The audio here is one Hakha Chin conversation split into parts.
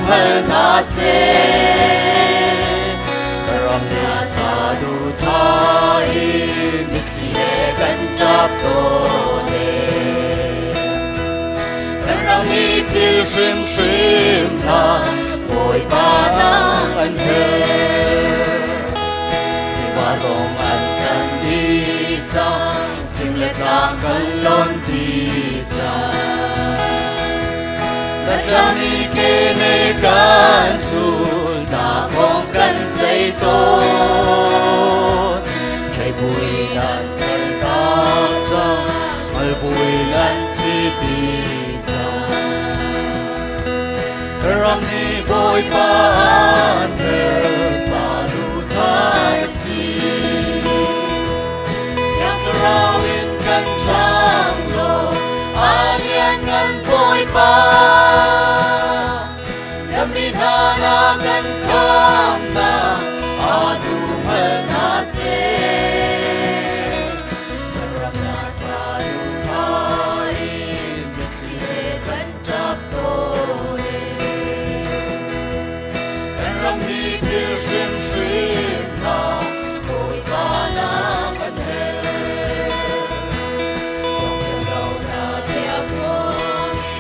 hngal hna seh. Ka ram ca saduhthah in mitthli he kan ṭap tawn e. Kan ram hi phil hrimhrim hlah, Bawipa nang kan herh. Tiva zong an kan dih cang, fing le tlang kan lon ti cang. Latlami ke ne kan sul, na kong kan cei tawn. Theibui nan kal tak cang, ngalbui nan thipi cang. Ram hi Bawipa an her, saduhthah a si. Thiang Thlarau in kan ṭhang law, a lianngan Bawipa. Na mi hna na kan khamnak, aa tu hngal hna seh. Kan ram ca saduhthah in mitthli he kan ṭap tawn e. Kan ram hi phil hrimhrim hlah, Bawipa na kan herh. Thawngthiam lo na bia phuang i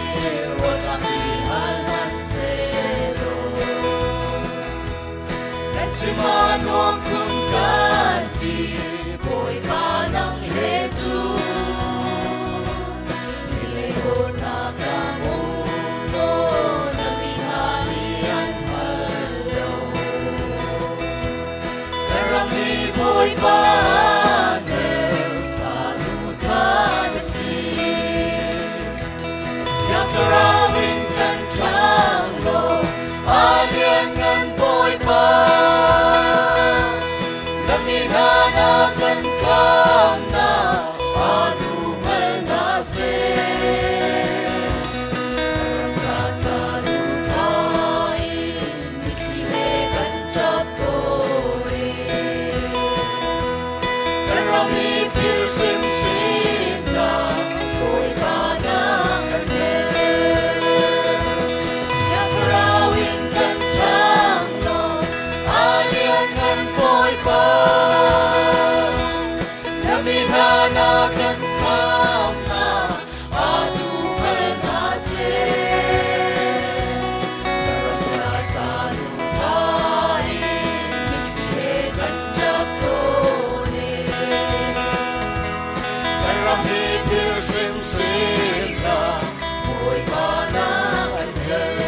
rawlṭam hi hal hmanhsehlaw. Kan chim ah nuam phun kan ti, Bawipa nang he cu. Bawipa ner saduhthah na si. Thiang Thlarau in kan ṭhang law, a lianngan Bawipa. Na mi hna na kan khamnak, atu hngal hna seh. Ram ca saduhthah in mitthli he kan ṭap tawn e. Kan ram hi phil hrimhrim hlah, Bawipa na kan herh. Thiang Thlarau in kan ṭhang law, a lianngan Bawipa. Na mi hna na kan khamnak, atu hngal hna seh. Na ram ca saduhthah in mitthli he kan ṭap tawn e. Kan ram hi phil hrimhrim hlah, Bawipa na kan herh.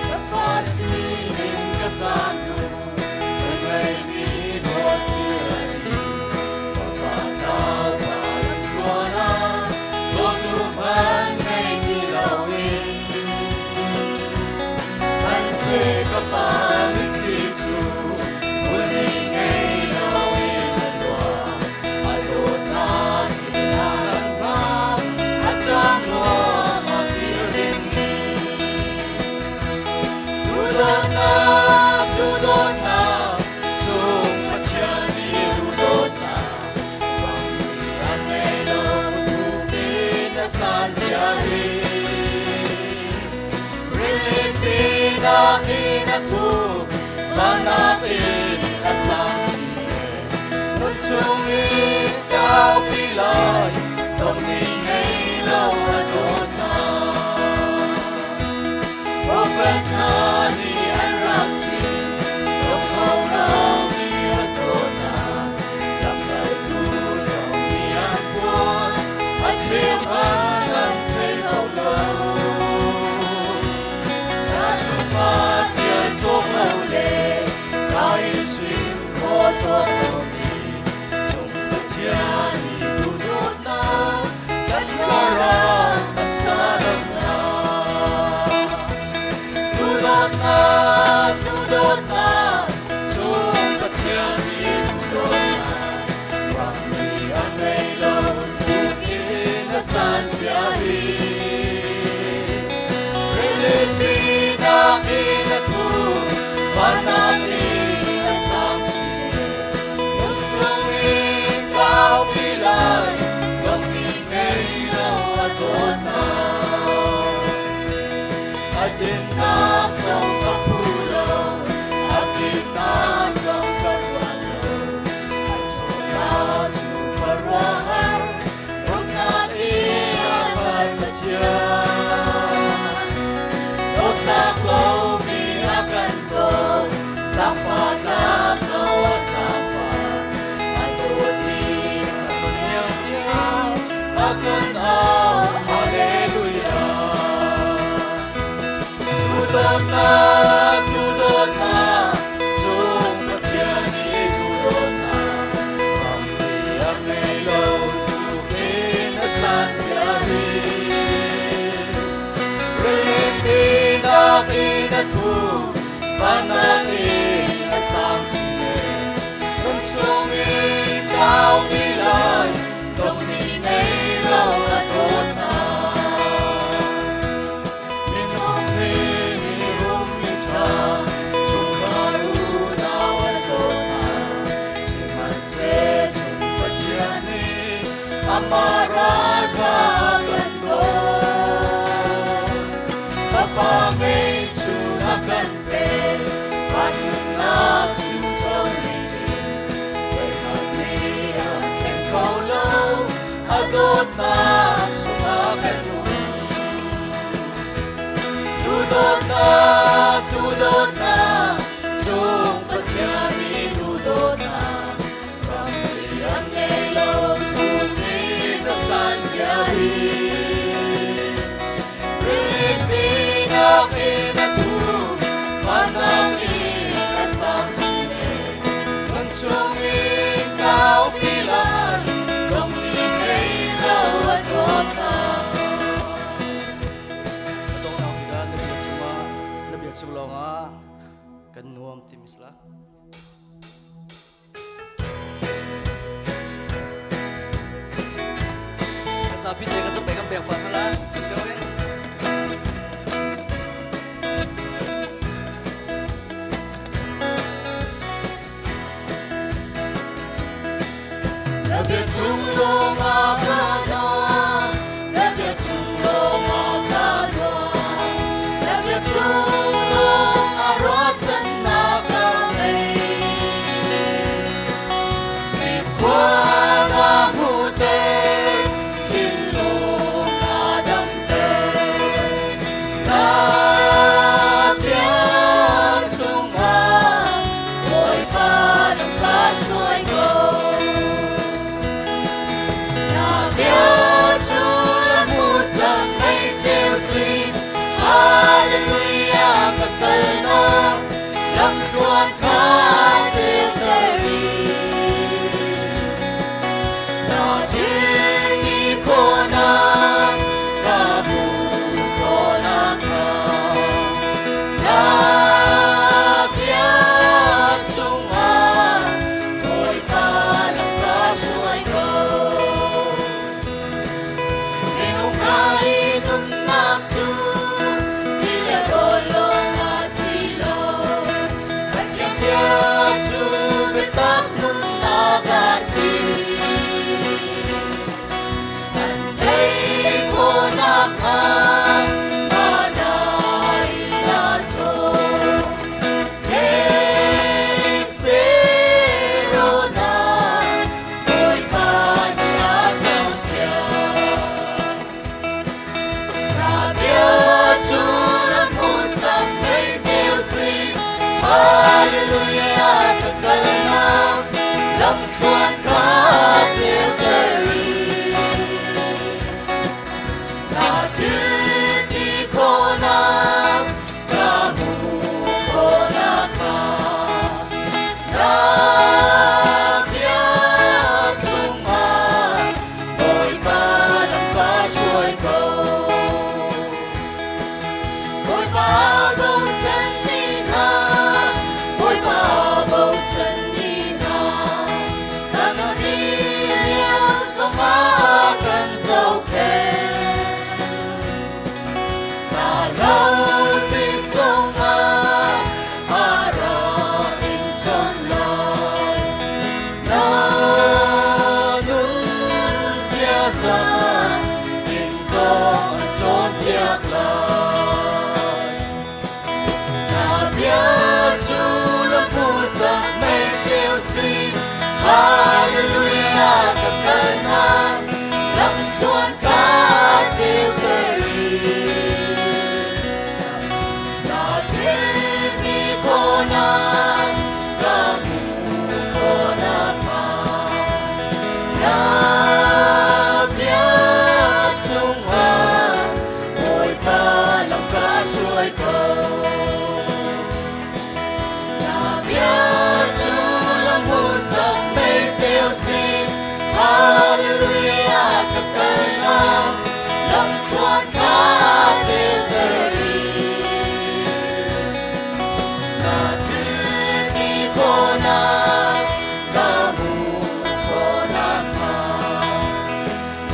Ka pa sinin ka zam hnu, ka ngeihmi dawt thil a dih. Fapa tlau pa lam tluan ah, dawtu hmanh ngei ti loin. Hmanhseh ka pa mitthli cu hmulmi ngei loin a luang. A dawtnak in a kan hngak, a ṭang nuam a kir ding hi. Duhdawtnak, duhdawtnak, cung Pathian i duhdawtnak, ramri a ngei lo thuk in a san zia hi. Rilipi nakin a thuk, van nakin a sang si. Nun chung in kaupi lai, dongmi ngei lo a dawtnak. Profet hna nih an rak chim, dong kho lomi a dawtnak. Lamkaltu zong nih an phuan, a cheu hmanh an thei kho lo. Ca chungah ṭial cawk lo le ka in chim khawh cawk lomi cung Pathian i duhdawtnak kan thlarau taksa damnak. Duhdawtnak, duhdawtnak, cung Pathian i duhdawtnak. A ngei lo tukin a san cia Rilipi nakin a thu, van nakin a sang chin. Nun chung in kaumi lai, dong ni ngei lo a dawtnak. Minung nih rum mi ṭha, chungkhar unau a dawt hna. Sihmanhseh cung Pathian nih amah ral kha kan dawt. Fapa ngei cu a kan pek, van nunnak cu co ning in zeihmanh nih a thleng kho lo, a dawtnak chungah kan um. Duhdawtnak, duhdawtnak, cung Pathian i duhdawtnak, ramri an ngei lo, thuk in a san cia hi. Rilipi nakin a thuk, van nakin a sang chin e, nun chungin kaupi lai, dongli ngei lo a dawtnak. A donghnak bik ah na bia chungah na bia chung lawngah kan nuam timi si la. Kan zapi te kan zape kan pek pa khala kan deuh in. Na bia chung lawngah ka nuam, na bia chung lawngah ka nuam, na bia chung lawngah ruahchannak ka ngei. Mikhua na hmuhter, thinlung na damter. Na bia chungah Bawipa lam ka hruai ko. Na bia cu lamhmuhsak mei ceu si, Hallelujah ka kalnak lamtluan kha ceuter rih. Na thilti khawhnak ka hmuh khawhnak hnga na bia chungah Bawipa lam ka hruai ko. Minung hna i nunnak cu ti le rawl lawng a si lo. Pathian bia cu biatak nunnak a si. Kan theih khawhnak kha manai na cawm. Thei Bawipa nih a cawnpiak. Na bia cu lamhmuhsak mei ceu si, Hallelujah ka kalnak lamthluan kha ceuter rih. Na thil ti khawhnak ka hmuh khawhnak hnga na bia chungah Bawipa lam ka hruai ko. Bawipa bochanmi hna, Bawipa bochanmi hna, zan ni lio zongah kan zohkhenh. Na lo ti zongah a rak in chawn lai. Na nun ziaza in zong a cawnpiak lai. Na bia cu lamhmuhsak mei ceu si, Hallelujah ka kalnak lamthluan ka ceuter rih. Na thil ti khawhnak ka hmuh khawhnak hnga na bia chungah Bawipa lam ka hruai ko. Na bia cu lamhmuhsak mei ceu si,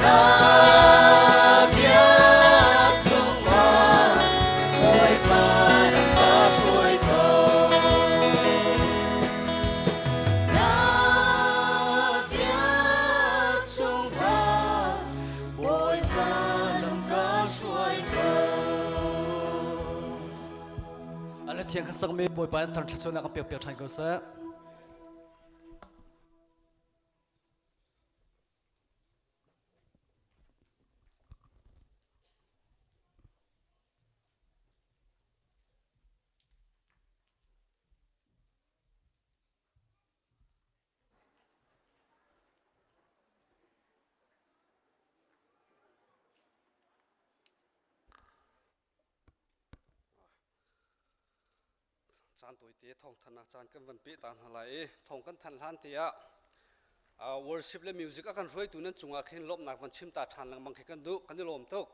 Na bia chungah Bawipa na ka hruai ko. Na bia chungah Bawipa lam ka hruai ko. Ala thiang kha sakmi Bawipa in thar thluachuahnak a pek piak ṭhan ko seh. Caan tawite thawngthannak caan kan van peh ta hna lai i thawng kan thanh hlan te ah worship le music a kan hruaitu nan cungah khin lawmhnak van chim ta ṭhan lengmang khi kan duh kan i lawm tuk.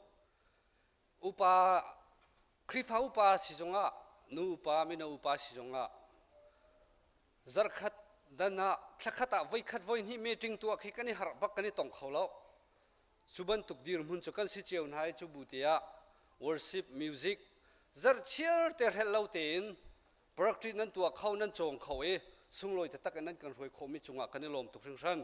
Upa Khrihfa upa si zongah nu upa mino upa si zongah zarkhat dan ah thlakhat ah voikhat voihnih meeting tuah khi kan i harh bak kan i tong kho lo. Cu bantuk dirhmun cu kan si cio hna i cu bu te ah worship music zarhchiar te hrelh lo tein practice nan tuah kho nan cawng kho i sunglawi taktak in nan kan hruai khawhmi cungah kan i lawm tuk hringhran.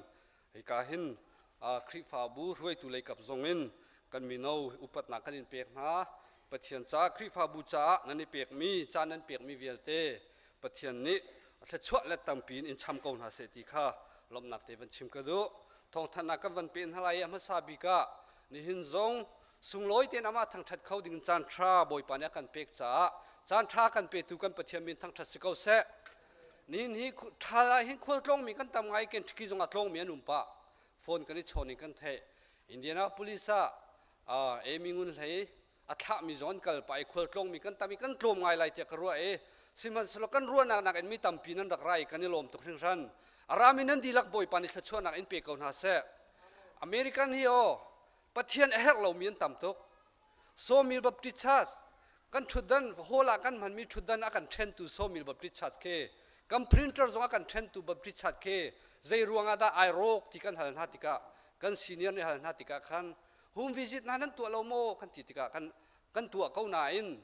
Hika hin Khrihfabu hruaitu lei kap zong in kan mino upatnak kan in pek hna. Pathian ca Khrihfabu caah nan i pekmi caan nan pekmi vialte Pathian nih thluachuah le tampi in in cham ko hna seh ti kha lawmhnak te van chim ka duh. Thawngthanhnak kan van pe hna lai i a hmasa bik ah nihin zong sunglawi tein amah thangṭhat kho ding caan ṭha Bawipa nih a kan pek caah caan ṭha kan petu kan Pathian min thangṭhat si ko seh. Nihin hi ṭhal ah hin khual tlawngmi kan tam ngai Kentucky zong ah tlawngmi an um pah. Phone kan i chawn in kan theih. Indianapolis ah Amy Ngun Hlei a thlahmi zong an kal pah i khualtlawngmi kan tam i kan tlawm ngai lai tiah ka ruah i sihmanhsehlaw kan ruahnak nakin mi tampi nan rak ra i kan i lawm tuk hringhran. A rami nan dihlak Bawipa nih thluachuahnak in pe ko hna seh. American hi aw Pathian a herh lomi an tam tuk. Sawmill Baptist Church kan ṭhutdan hall ah kan hmanmi ṭhutdan a kan ṭhentu Sawmill Baptist Church khi kan printer zong a kan ṭhentu Baptist Church khi zei ruangah dah ai rawk ti kan hal hna tikah kan senior nih hal hna tikah khan home visit hna nan tuah lo maw kan ti tikah kan kan tuah ko nain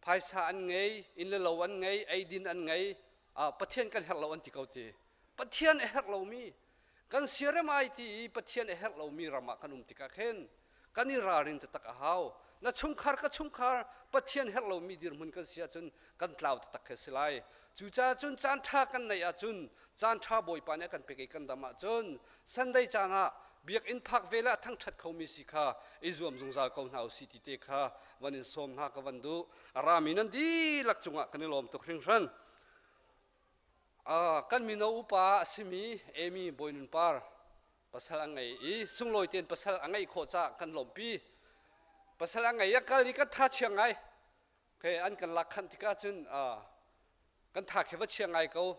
phaisa an ngei inn le lo an ngei eidin an ngei pathian kan herh lo an ti ko ti pathian a herh lomi kan siarem ai ti i pathian a herh lomi ram ah kan um tikah khin kan i ralrin taktak a hau na chungkhar ka chungkhar pathian herh lomi dirhmun kan si ahcun kan tlau taktak khi si lai cucaah cun caan ṭha kan neih ahcun caan ṭha bawipa nih a kan pek i kan dam ahcun Sunday caan ah biakinn phak ve le a thangṭhat khomi si kha i zuam zungzal ko hna usih ti te kha van in sawm hna ka van duh. A rami nan dihlak cungah kan i lawm tuk hringhran. Kan mino upa a simi Amy Bawinun Par pasal a ngei i sunglawi tein pasal a ngeih khawh caah kan lawmhpi. Pasal a ngei a kal i kan tha chia ngai. Okay, an kan lak khanh tikah cun kan tha khi va chia ngai ko.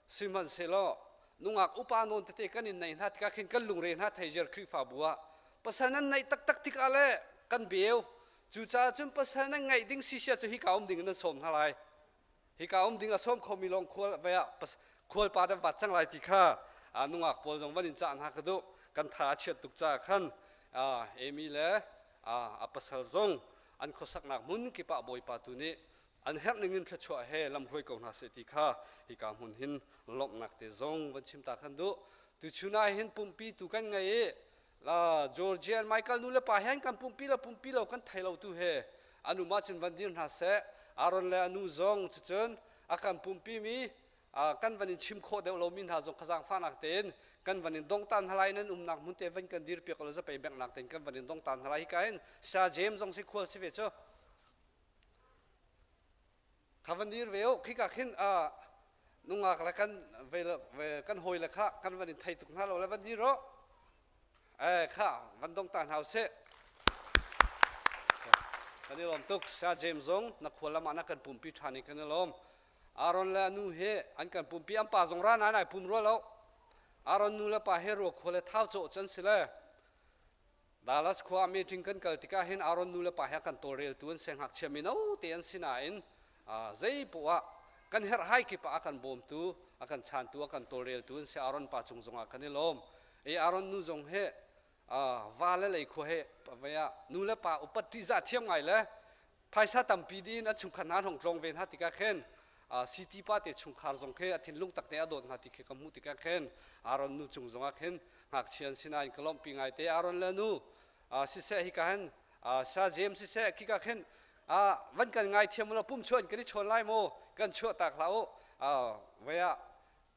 Sihmanhsehlaw nungak upa nawn tete kan in neih hna tikah khin kan lungre hna theiziar Khrihfabu ah pasal nan neih taktak tikah le kan beu. Cucaah cun pasal nan ngeih ding sisia cu hika um ding in nan sawm hna lai. Hika um ding a sawm khomi lawng khual ve ah khual pa nan vat cang lai ti kha nungak pawl zong van in cah hna ka duh. Kan tha a chiat tuk caah khan Amy le a pasal zong an khuasaknak hmun kip ah Bawipa tu nih an herh ning in thluachuah he lamhruai ko hna seh ti kha hika hmun hin lawmhnak te zong van chim ta kan duh. Tuchun ah hin pumpi tu kan ngei i la Georgia and Michael nu le pa he kan pumpi lo pumpi lo kan thei lo tu he anu ma cun van dir hna seh Aaron le anu zong cucun a kan pumpi mi kan van in chim khawh deuh lomi hna zong kha zaangfahnak tein kan van in dongtan hna lai nan umnak hmun te van kan dir piak lo zapei bengnak tein kan van in dongtan hna lai hika in Saya James zong si khual si ve cu kha van dir ve u khika khin nungak le kan ve kan hawi le kha kan van in thei tuk hna lo le van dir u Eh kha van dong ta hna usih. Kan i lawm tuk. Saya James zong na khual lam ah na kan pumpi ṭhan i kan i lawm. Aaron le a nu hi an kan pumpi an pa zong ra nain ai pum rua lo. Aaron nu le pa hi rua khua le thau cawh cu an si le Dallas khua ah meeting kan kal tikah hin Aaron nu le pa he kan tawlreltu an si ngakchia mino te an si nain zei poah kan herhhai kip ah a kan bawmtu a kan chantu a kan tawlreltu an si Aaron pa cung zongah kan i lawm. I Aaron nu zong hi Va le lei khua he vai ah nu le pa upat ṭihzah thiam ngai le phaisa tampi din an chungkhar hna an hong tlawng ve hna tikah khin CT pa te chungkhar zong khi a thinlung tak te a dawt hna ti khi ka hmuh tikah khin Aaron nu cung zongah khin ngakchia an si nain ka lawmhpi ngai te. Aaron le nu siseh, hika hin Sa James siseh, khika khin van kan ngai thiam lo, pum chuan kan i chawn lai maw, kan chuah tak hlah u. Vai ah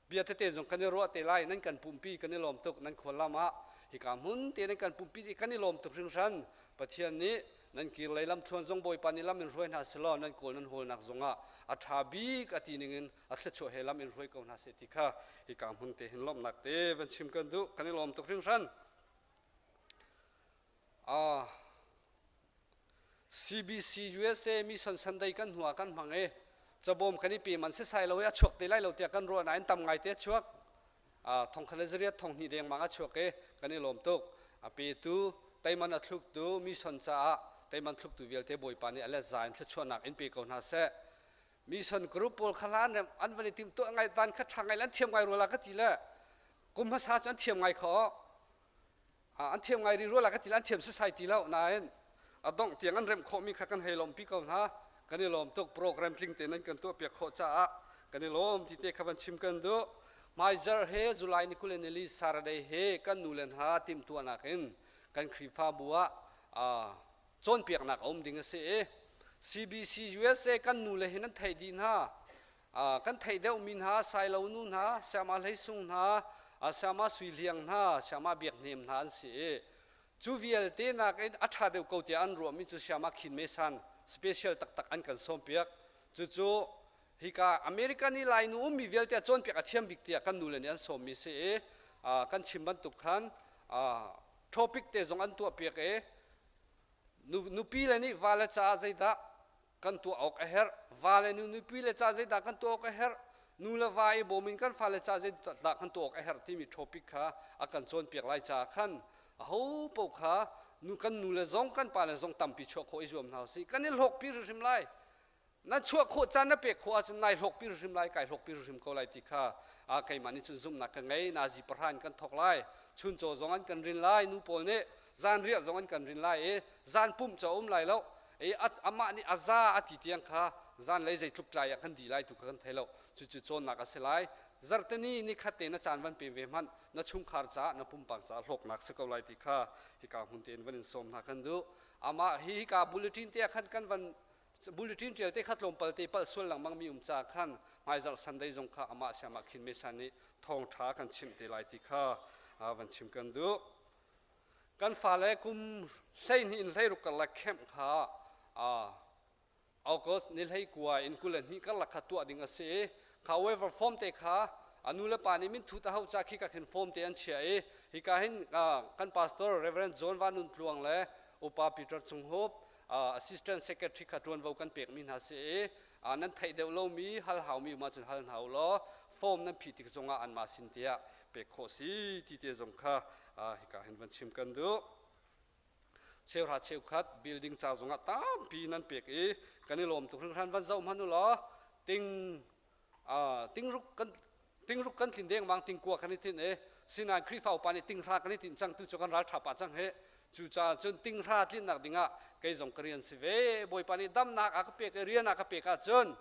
bia tete zong kan i ruah te lai. Nan kan pumpi kan i lawm tuk. Nan khual lam ah hika hmun te nan kan pumpi ti kan i lawm tuk hringhran. Pathian nih nan kir lei lam thluan zong Bawipa nih lam in hruai hna selaw, nan kawl nan hawlnak zongah a ṭha bik a ti ningin a thluachuah he lam in hruai ko hna seh ti kha hika hmun te hin lawmhnak te van chim kan duh. Kan i lawm tuk hringhran. CBC USA Mission Sunday kan hnu ah kan hmang i cabawm kan i pe man sisai lo i a chuak te lai lo tiah kan ruah nain tam ngai te a chuak. Thongkhat le zariat 2000 dengmang a chuak i kan i lawm tuk. A petu, teiman a thluktu, mission caah teiman thluktu vialte Bawipa nih a let za in thluachuahnak in pe ko hna seh. Mission group pawl kha hlan an van i timhtuah ngai van kha ṭha ngai le an thiam ngai rua la ka ti le kum hmasa cu an thiam ngai kho. An thiam ngai rih rua la ka ti le an thiam sisai ti lo nain a dongh tiang an remh khawhmi kha kan hei lawmpi ko hna. Kan i lawm tuk. Program tling tein an kan tuahpiak khawh caah kan i lawm ti te kha van chim kan duh. Hmaizarh he July ni 24 Saturday he kan nu le hna timhtuahnak in kan Khrihfabu ah cawnpiaknak a um ding a si i CBC USA kan nu le hin an theih dih hna. Kan theih deuhmi hna Sailo nu hna, Siama Hleisung hna, Siama Sui Hliang hna, Siama Biak Hnem hna an si i cu vialte nakin a ṭha deuh ko tiah an ruahmi cu Siama Khin Me San special taktak an kan sawmpiak. Cucu hika American i Lainu ummi vialte a cawnpiak a thiam bik tiah kan nule nih an sawmmi si i kan chim bantuk khan topic te zong an tuahpiak i nupi le nih vale caah zeidah kan tuah awk a herh, vale nu nupi le ca zeidah kan tuah awk a herh, nu le va i bawm in kan fale ca zeidah kan tuah awk a herh timi topic kha a kan cawnpiak lai caah khan aho paoh kha nu kan nu le zong kan pa le zong tampi chuah khawh i zuam hna usih. Kan i hlawkpi hrimhrim lai. Na chuah khawh caan na pek khawh ahcun nai hlawkpi hrimhrim lai, kai hlawkpi hrimhrim ko lai ti kha keimah nih cun zumhnak ka ngei. Nazi pahra in kan thawk lai. Chuncaw zong an kan rin lai. Nu pawl nih zanriah zong an kan rin lai i zan pumh cu a um lai lo i amah nih a za a ti tiang kha zanlei zeitluk tlai ah kan dih lai tu kha kan thei lo. Cucu cawnnak a si lai. Zarhteni ni khat te na caan van pe ve hmanh, na chungkhar caah, na pumpak caah hlawknak si ko lai ti kha hika hmun tein van in sawm hna kan duh. Amah hi hika bulletin te ah khan kan van bulletin ṭial te kha tlawmpal te palh sual lengmang mi um caah khan hmaizarh Sunday zong kha amah siamah khin Mesa nih thawngṭha kan chimh te lai ti kha van chim kan duh. Kan fale kum 12 in 16 karlak camp kha August ni 19 in 22 karlak kha tuah ding a si i kha waiver form te kha a nu le pa nih min thut a hau ca khi ka khin form te an chiah i hika hin kan pastor Reverend John Van Nun Tluang le upa Peter Cung Hup, assistant secretary kha ṭuanvo kan pekmi hna si i nan theih deuh lomi hal haumi um ahcun hal hna u law form nan phih tik zongah anmah sin tiah pek khawh si ti te zong kha hika hin van chim kan duh. Cheuhra cheukhat building ca zongah tampi nan pek i kan i lawm tuk hringhran. Van zoh hmanh u law ting tingruk kan tingruk kan tlin dengmang, tingkua kan i tinh i sinain Khrihfa upa nih tinghra kan i tinh cang tu cu kan ral ṭha pah cang hi. Cucaah cun tinghra tlinnak dingah kei zong ka rian si ve. Bawipa nih damnak a ka pek i rian a ka pek ahcun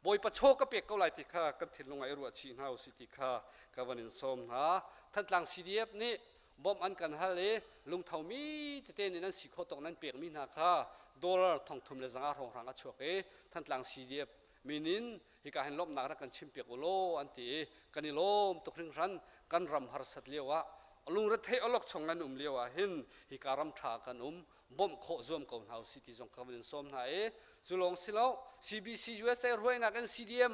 Bawipa chaw ka pek ko lai ti kha kan thinlung ah i ruah chih hna usih ti kha ka van in sawm hna. Thantlang CDF nih bawmh an kan hal i lungthomi tete nih nan si khawh tawk nan pekmi hna kha dollar 3500 hrawnghrang a chuak i Thantlang CDF min in hika hin lawmhnak rak kan chimpiak u law an ti i kan i lawm tuk hringhran. Kan ram harsat lio ah, lungrethei awlokchong nan um lio ah hin hika ram ṭha kan um, bawmh khawh zuam ko hna usih ti zong ka van in sawm hna i cu lawng si lo, CBC USA ruainak in CDM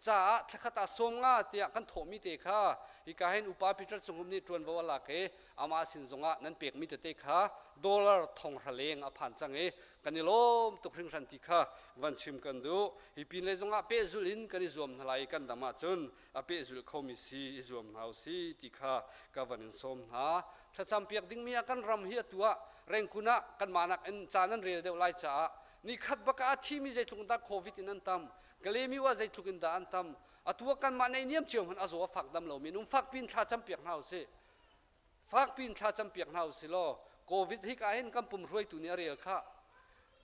caah thlakhat ah 50 tiah kan thawhmi te kha hika hin upa Peter Cungum nih ṭuanvo a lak i amah sin zongah nan pekmi tete kha dollar 500 leng a phan cang i kan i lawm tuk hringhran ti kha van chim kan duh. Hi pin lei zongah pehzulh in kan i zuam hna lai i kan dam ahcun a pehzulh khomi si i zuam hna usih ti kha ka van in sawm hna. Thlacam piak dingmi ah kan ram hi atu ah Rengkun ah kanmah nak in caan an rel deuh lai caah nikhat bak ah a thimi zeitluk in dah COVID in an tam, Kalemiu ah zeitluk in dah an tam, atu ah kanmah nei niam cio hmanh a zaw a fak dam lomi an um. Fak piin thla cam piak hna usih. Fakpi in thla campiak hna usih law COVID hi ka hin kan pum hruaitu nih a rel khah.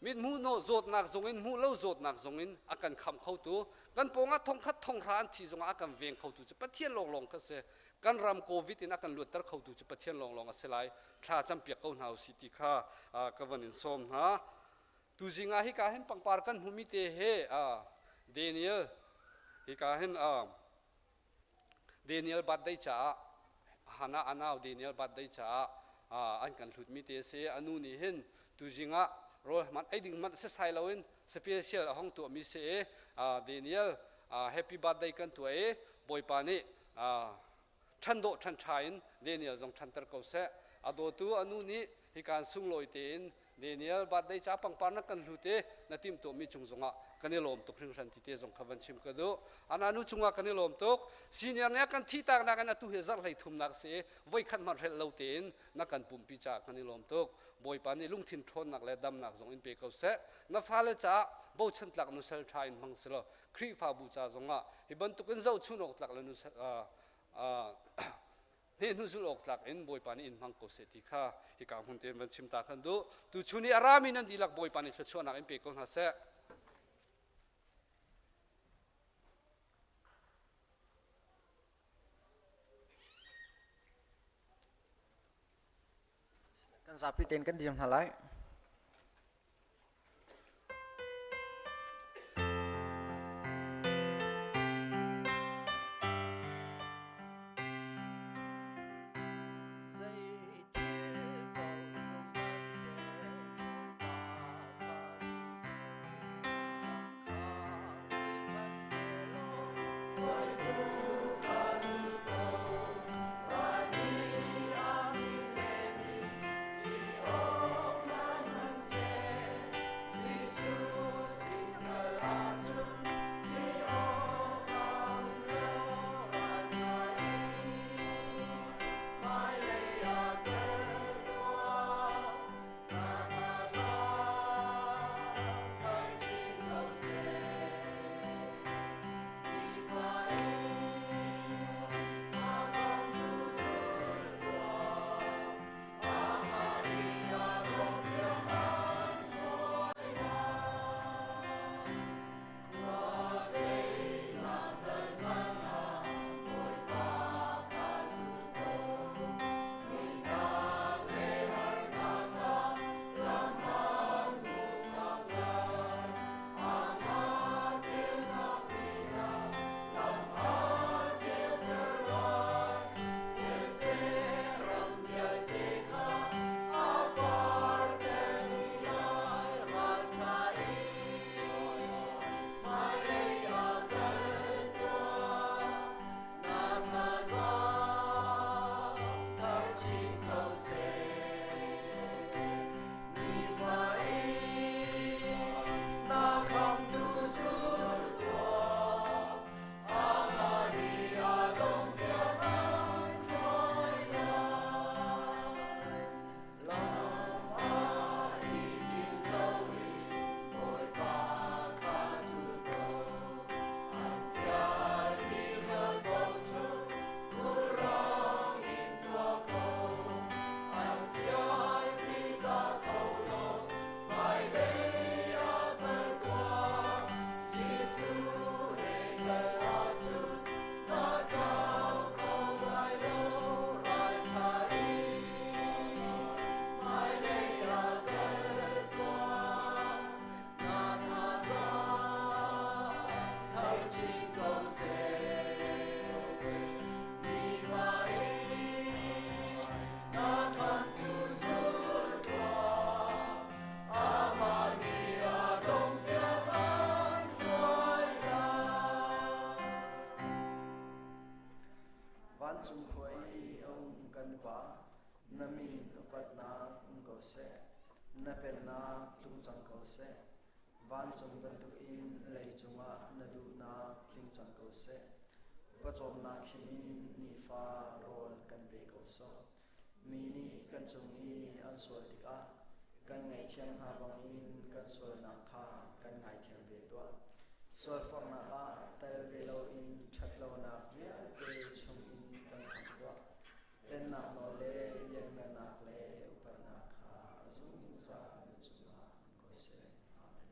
Mit hmuh hnawh zawtnak zong in hmuh lo zawtnak zong in a kan khamh khotu, kan pawngah thongkhat thonghra an thih zongah a kan veng khotu cu Pathian lawnglawng kha si. Kan ram COVID in a kan luatter khotu cu Pathian lawnglawng a si lai. Thla campiak ko hna usih ti kha ka van in sawm hna. Tuzing ah hika hin pangpar kan hmumi te he Daniel hika hin Daniel birthday caah Hannah anau Daniel birthday caah an kan hlutmi te a si. A nu nih hin tuzing ah rawl hmanh ei ding hmanh sesai loin special a hong tuahmi si i Daniel happy birthday kan tuah i Bawipa nih ṭhan dawh ṭhan ṭha in Daniel zong ṭhanter ko seh. A dawtu a nu nih hikaan sunglawi tein Daniel birthday ca pangpar na kan hlut i na timhtuahmi cung zongah kan i lawm tuk hringhran ti te zong kha van chim ka duh. Ana nu cungah kan i lawm tuk. Senior nih a kan thihtaknak in atu hi zarh hlei thumnak si i voikhat hmanh hrelh lo tein na kan pumpi caah kan i lawm tuk. Bawipa nih lungthin ṭhawnnak le damnak zong in pe ko seh. Na fale caah bochan tlak nusal ṭha in hmang selaw Khrihfabu ca zongah hi bantukin zohchun awk tlak le nusal hne zulh awk tlak in Bawipa nih in hmang ko seh ti kha hika hmun tein van chim ta kan duh. Tuchun i a rami nan dihlak Bawipa nih thluachuahnak in pe ko hna seh. Kan zapi tein kan dir hna lai. Vancung khua i a um kan Pa, na min upatnak um ko seh. Na pennak tlung cang ko seh. Vancung bantukin leicung ah na duhnak tling cang ko seh. Pawcawmnak khim in nifa rawl kan pe ko sawh. Mi nih kan cung i an sual tikah kan ngaihthiam hna bangin kan sualnak kha kan ngaithiam ve tuah. Sualforhnak ah tel ve loin ṭhatlonak vialte chungin kan khamh tuah. Pennak nawl le lianngannak le upatnak kha a zungzal na cungah um ko seh. Amen.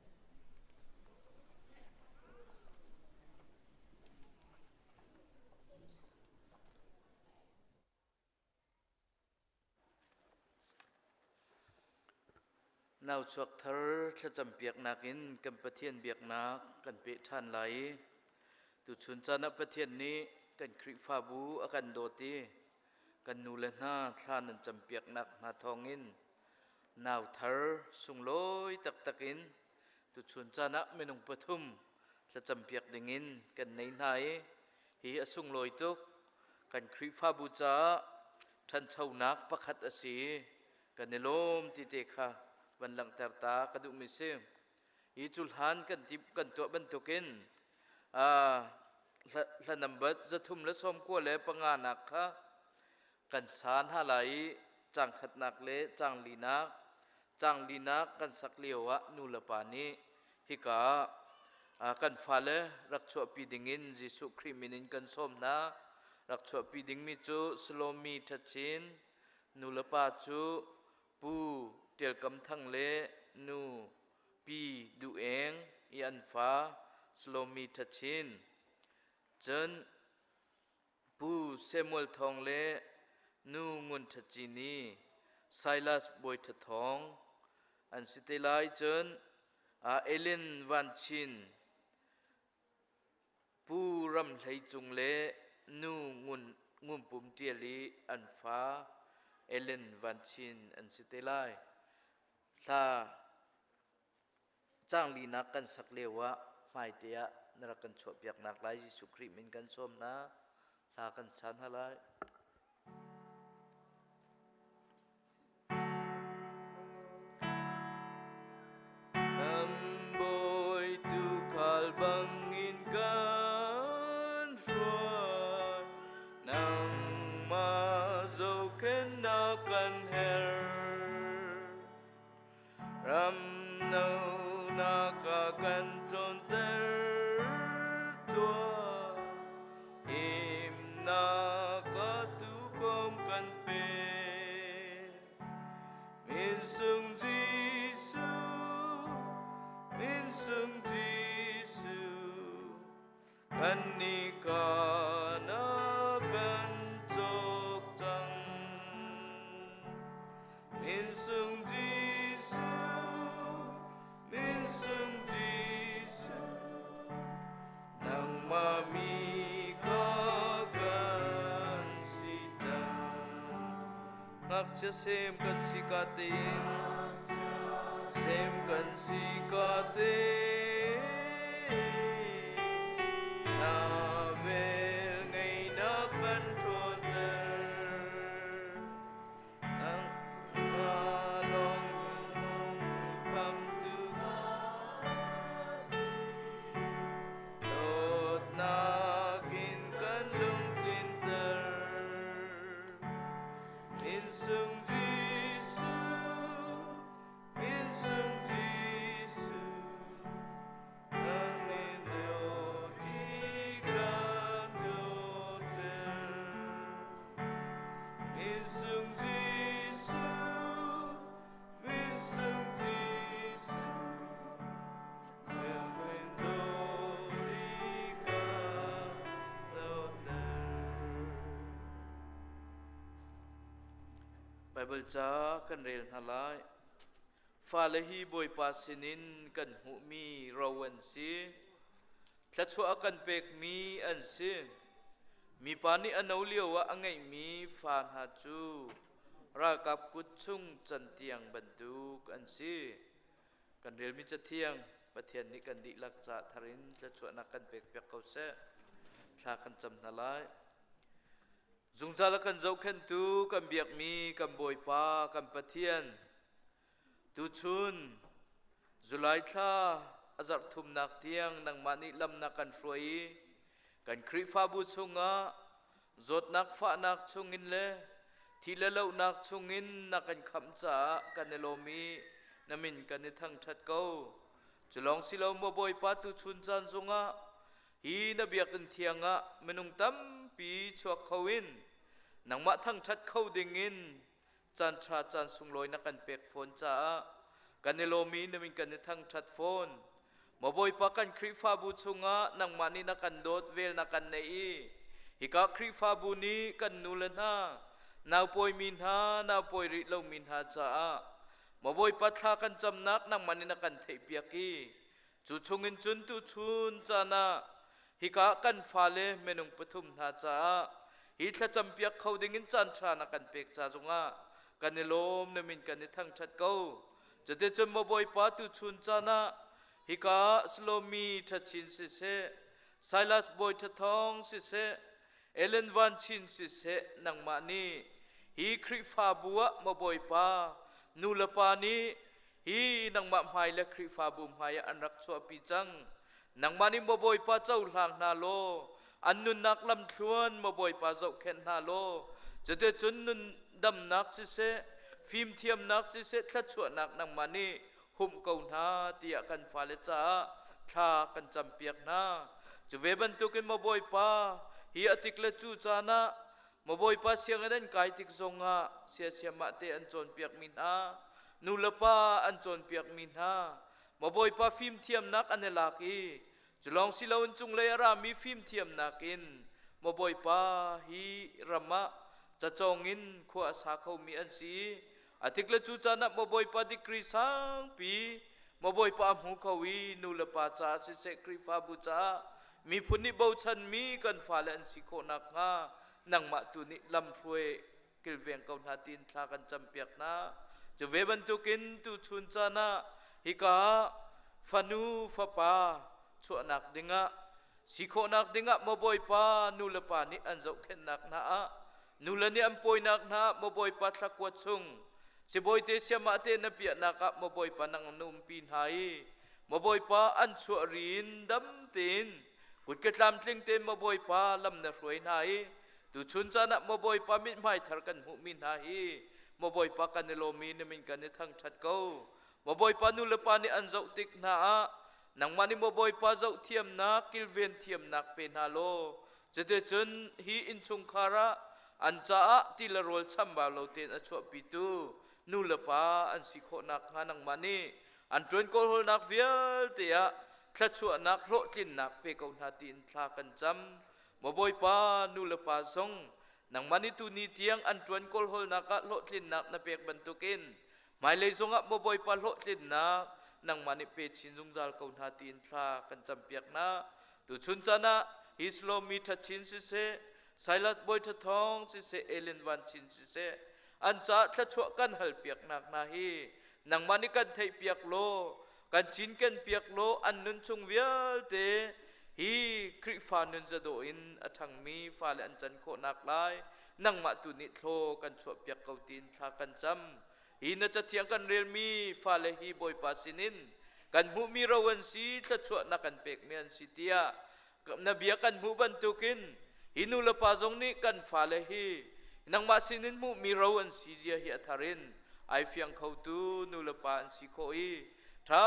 Nauchuak thar thlacam piaknak in kan Pathian biaknak kan peh ṭhan lai i tuchun caan ah Pathian nih kan Khrihfabu a kan dawt i kan nu le hna thla nan campiaknak hna thawngin nau thar sunglawi taktak in tuchun caan ah minung pathum thlacampiak dingin kan nei hna i hi a sunglawi tuk. Kan Khrihfabu caah ṭhanchonak pakhat a si i kan i lawm ti te kha van langhter ta ka duhmi si. Hi cu hlan kan ti kan tuah bantukin hla nambat 395 nak kha kan sa hna lai i caang khatnak le caang linak caang linak kan sak lio ah nu le pa nih hika ah kan fale rak chuahpi dingin Jesuh Khrih min in kan sawm hna. Rak chuahpi dingmi cu Salomi Ṭhachin, nu le pa cu Pu Ṭial Kam Thang le nu Pi Duh Eng i an fa Salomi Ṭhachin. Cun Pu Samuel Thawng le Nu Ngun Ṭha Ci nih Silas Bawi Ṭha Thawng an si te lai. Cun Ellen Van Chin, Pu Ram Hlei Cung le Nu Ngun Ngun Pum Ṭial i an fa Ellen Van Chin an si te lai. Hla Caang linak kan sak lio ah hmaite ah na rak kan chuahpiaknak lai Jesuh Khrih min kan sawm hna. Hla kan sa hna lai. Kan Bawi tuukhal bangin kan hruai, nangmah zohkhenhnak kan herh. Ram no nak a kan tlonter tuah, himnak a tukom kan pe. Min sung Jesuh, min sung Jesuh, kan ni ka na kan cawk cang. Min sung Jesuh, min sung Jesuh, nangmah mi ka kan si cang. Ngakchia sem kan si ka tein, sem kan si ka tein, na vel ngeinak kan ṭhawnter. Nangmah lawng khamtu dawtnak in kan lungtlinter. Min sung Jesuh, min sung Jesuh, nang in dawt i kan dawtter. Min sung Jesuh, min sung Jesuh, nang in dawt i kan dawtter. Baibal ca kan rel hna lai. Fale hi Bawipa sinin kan hmuhmi ro an si. Thluachuah a kan pekmi an si. Mipa nih a no lio ah a ngeihmi fa hna cu ralkap kut chung cantiang bantuk an si. Kan relmi cathiang Pathian nih kan dihlak ca thar in thluachuahnak kan pekpiak ko seh. Thla kan cam hna lai. Zungzal a kan zohkhenhtu kan biakmi kan Bawipa kan Pathian tuchun July thla a zarh thumnak tiang nangmah nih lam na kan hruai i kan Khrihfabu chungah zawtnak fahnak chungin le thi le lohnak chungin na kan khamh caah kan i lawm i na min kan i thangṭhat ko. Cu lawng si lo maw Bawipa tuchun caan zongah Hi na biakinn thiang ah minung tampi chuak kho in Nangmah thangṭhat kho dingin caan ṭha caan sunglawi na kan pek fawn caah kan i lawm i na min kan i thangṭhat fawn. Maw Bawipa kan Khrihfabu chungah nangmah nih na kan dawt vel na kan neih i hika Khrihfabu nih kan nu le hna naupawimi hna naupawi rih lomi hna caah Maw Bawipa thla kan camnak nangmah nih na kan theihpiak i cu chungin cun tuchun caan ah hika kan fale minung pathum hna caah hi thlacampiak kho dingin caan ṭha na kan pek ca zongah kan i lawm na min kan i thangṭhat ko. Cuticun maw Bawipa tuchun caan ah hika Salomi ṭhachin siseh, Silas bawi ṭhathawng siseh, Ellen Van Chin siseh nangmah nih hi Khrihfabu ah maw Bawipa nu le pa nih hi nangmah hmai le Khrihfabu hmai ah an rak chuahpi cang. Nangmah nih maw Bawipa cohlang hna law an nunnak lamthluan maw Bawipa zohkhenh hna law cuticun nun damnak siseh fimthiamnak siseh thluachuahnak nangmah nih humh ko hna tiah kan fale caah thla kan campiak hna. Cu ve bantukin maw Bawipa hi a tik le cu caan ah maw Bawipa sianginn an kai tik zongah siasiamah te an cawnpiakmi hna nu le pa an cawnpiakmi hna maw Bawipa fimthiamnak an i lak i cu lawng si loin cunglei a rami fimthiamnak in maw Bawipa hi ram ah cacawng in khua a sa khomi an si i a tik le cu caan ah maw Bawipa degree sangpi maw Bawipa a hmu kho i nu le pa caah siseh Khrihfabu caah miphun nih bochanmi kan fale an si khawh nakhnga nangmah tu nih lamhruai kilveng ko hna tiin thla kan campiak hna. Cu ve bantukin tuchun caan ah hika fanu fapa chuahnak dingah si khawhnak dingah maw Bawipa nu le pa nih an zohkhenhnak hna ah nule nih an pawinak hna ah maw Bawipa thlakua chung sibawite siamah te na piahnak ah maw Bawipa nang na umpi hna i maw Bawipa an chuah rin dam tein kutke tlamtling tein maw Bawipa lam na hruai hna i Tuchun caan ah maw Bawipa mithmai thar kan hmuhmi hna hi maw Bawipa kan i lawm i na min kan i thangṭhat ko. Maw Bawipa nu le pa nih an zoh tik hna ah nangmah nih maw Bawipa zoh thiamnak kilven thiamnak pe hna law cuticun hi innchungkhar ah an caah ti le rawl chambau lo tein a chuahpitu nu le pa an si khawh nakhnga nangmah nih an ṭuan kawlhawlnak vialte ah thluachuahnak hlawhtlinnak pe ko hna tiin thla kan cam. Maw Bawipa, nu le pa zong nangmah nih tuni tiang an ṭuan kawlhawlnak ah hlawhtlinnak na pek bantukin hmailei zongah maw Bawipa hlawhtlinnak nangmah nih pe chin zungzal ko hna tiin thla kan campiak hna. Tuchun caan ah Islomi ṭhachin siseh, Silas bawi ṭhathawng siseh, Elin van chin siseh, an caah thluachuah kan halpiaknak hna hi nangmah nih kan theihpiak law kan cinken piak law an nun chung vialte hi Khrihfa nun zadawh in a ṭhangmi fale an can khawhnak lai nangmah tu nih thlaw kan chuahpiak ko tiin thla kan cam. Hi na cathiang kan relmi fale hi Bawipa sinin kan hmuhmi ro an si, thluachuah na kan pekmi an si tiah na bia kan hmuh bantukin hi nu le pa zong nih kan fale hi nangmah sinin hmuhmi ro an si zia hi a thar in ai fiang khotu nu le pa an si khawh i ṭha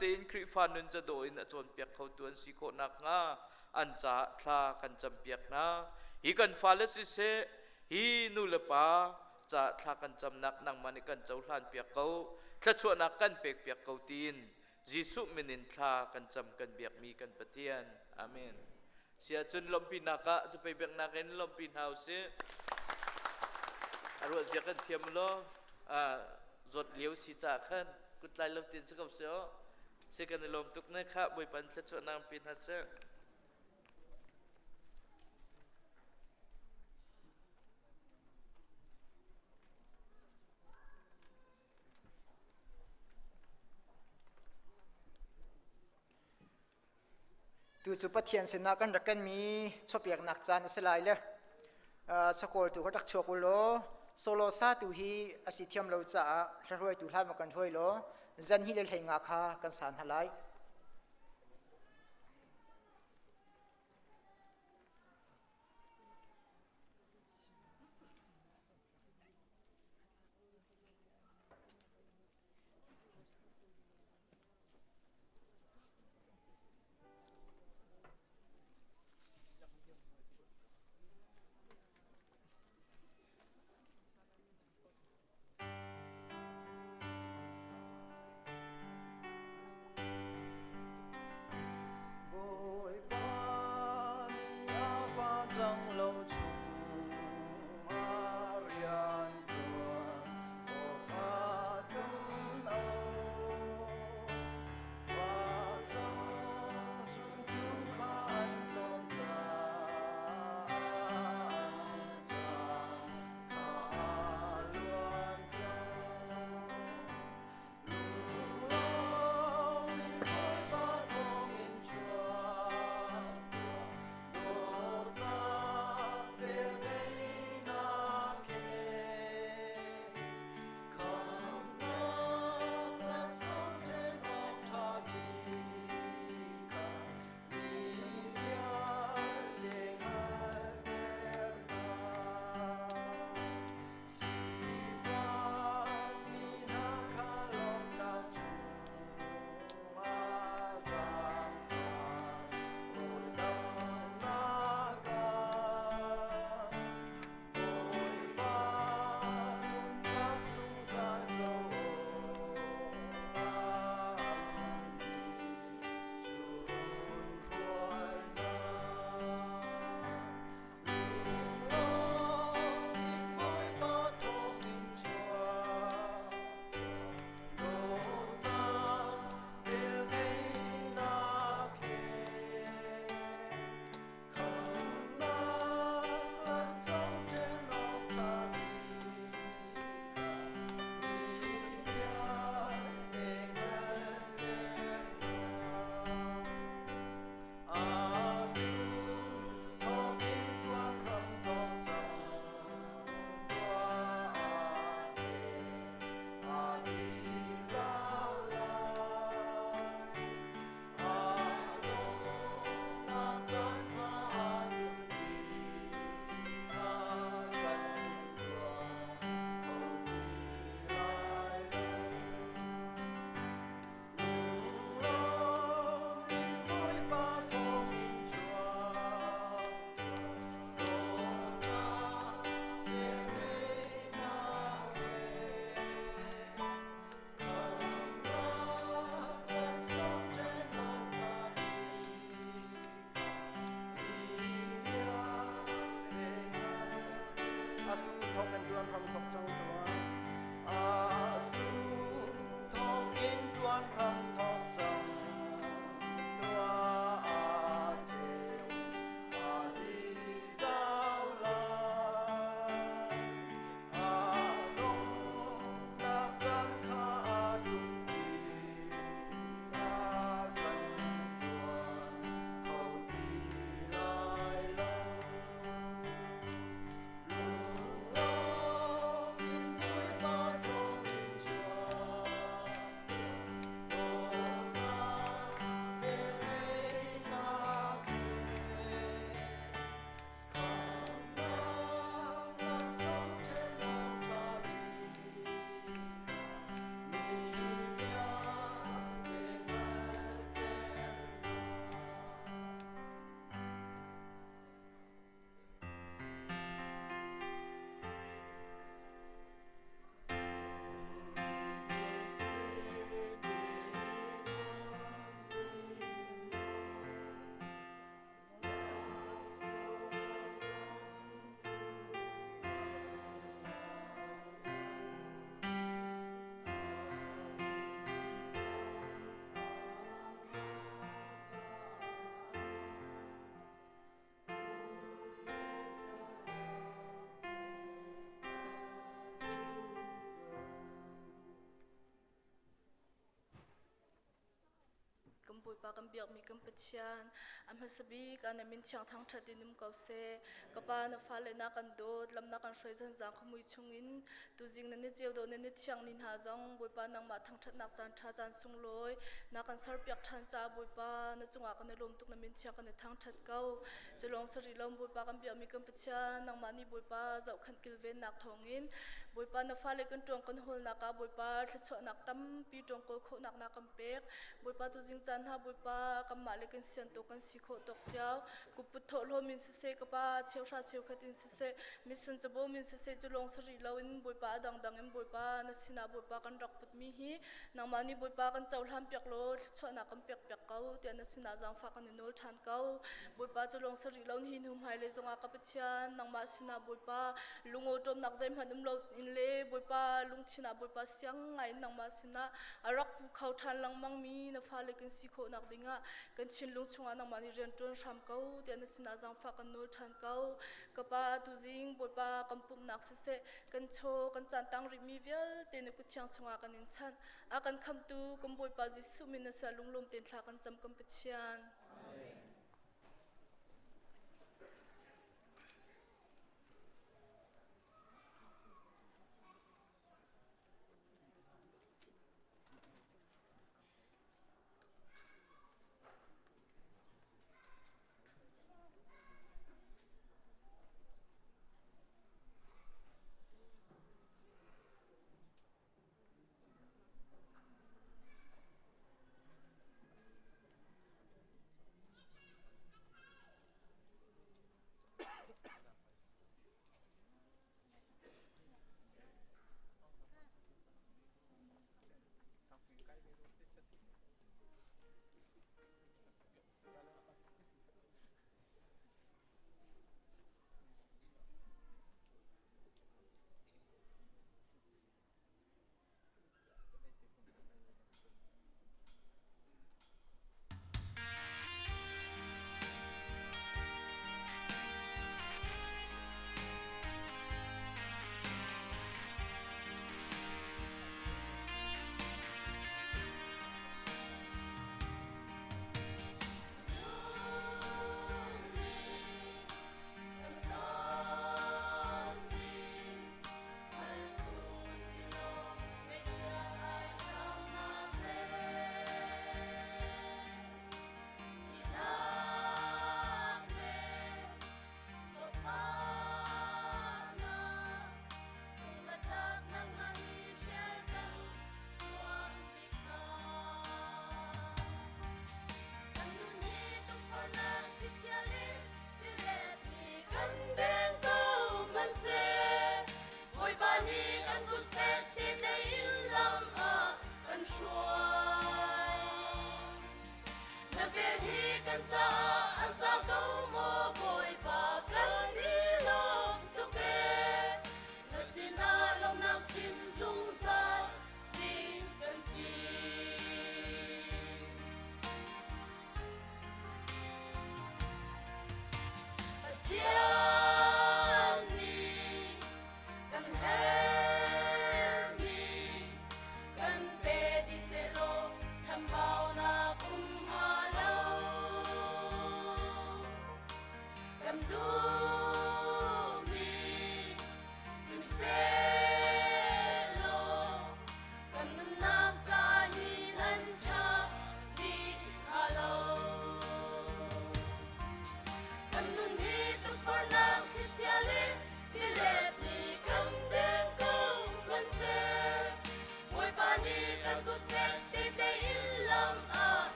tein Khrihfa nun cadawh in a cawnpiak khotu an si khawh nakhnga an caah thla kan campiak hna. Hi kan fale siseh hi nu le pa caah thla kan camnak nangmah nih kan cohlan piak ko thluachuahnak kan pek piak ko tiin Jesuh min in thla kan cam kan biakmi kan Pathian. Amen. Sia cun lawmhpinak ah zapei biaknak in lawmhpi hna usih. A ruah zia kan thiam law zawt lio si ca khan kutlai lo tin si ko si o. Si kan i lawm tuk ne kha Bawipa in thluachuahnak pe hna seh. Tu cu Pathian sinah kan rak kenmi chawpiaknak caan a si lai le chakawl tu kha rak chuak u law solo sa tu hi a si thiam lo caah hlahruaitu hlan ma kan hruai law zan hi le hlei nga kha kan san hna lai. Bawipa kan biakmi kan Pathian. A hmasa bik ah na min thiang thangṭhat in um ko seh. Ka Pa, na fale na kan dawt, lam na kan hruai zanzang khuamui chungin tuzing na ni ceu dawh na ni thiang ni hna zong Bawipa nangmah thangṭhatnak caan ṭha caan sunglawi na kan serpiak ṭhan caah Bawipa na cungah kan i lawm tuk na min thiang kan i thangṭhat ko. Culawng sarih lawm Bawipa kan biakmi kan Pathian nangmah nih Bawipa zohkhenh kilvennak thawngin Bawipa na fale kan ṭuang kan hawlnak ah Bawipa thluachuahnak tampi ṭuang kawl khawhnak na kan pek. Bawipa tuzing caan hna Bawipa kanmah le kan sian tawk kan si khawh tawk cio. Kupput thawhlawm in siseh ka pa cheuhra cheukhat in siseh mission cabawm in siseh cu lawng si rih loin Bawipa a dangdang in Bawipa na sinah Bawipa kan rak putmi hi nangmah nih Bawipa kan cohlan piak law thluachuahnak kan pek piak ko tiah na sinah zaangfah kan i nawl ṭhan ko. Bawipa cu lawng si rih lo hi hnu hmailei zongah ka Pathian nangmah sinah Bawipa lungawṭawmnak zeihmanh um lo in le Bawipa lungthin ah Bawipa siang ngai in nangmah sinah a rak pu kho ṭhan lengmangmi na fale kan si khawhnak dingah kan thinlung chungah nangmah nih rian ṭuan hram ko tiah na sinah zaangfah kan nawl ṭhan ko. Ka Pa tuzing Bawipa kan pumhnak siseh kan chaw kan caan tang rihmi vialte na kut thiang chungah kan in chanh. A kan khamtu kan Bawipa Jesuh min na sia lunglawm tein thla kan cam kan Pathian. Amen.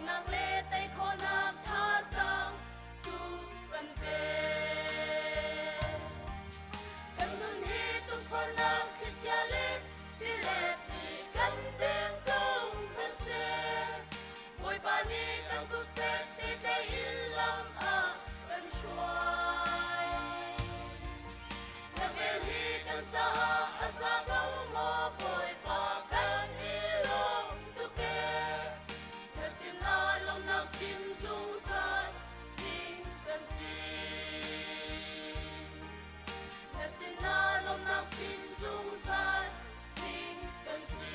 Dawtnak le tei khawhnak thazaang tu kan pek. Kan nun hi tukforhnak thlichia le tilet nih kan deng ko hmanhseh. Bawipa nih kan kut fek te in lam ah kan hruai. Na vel hi kan caah a za ko maw Bawipa kan i lawm tuk ee. Na sinah lawmhnak chim zungzal ding kan si. Na sinah lawmhnak chim zungzal ding kan si.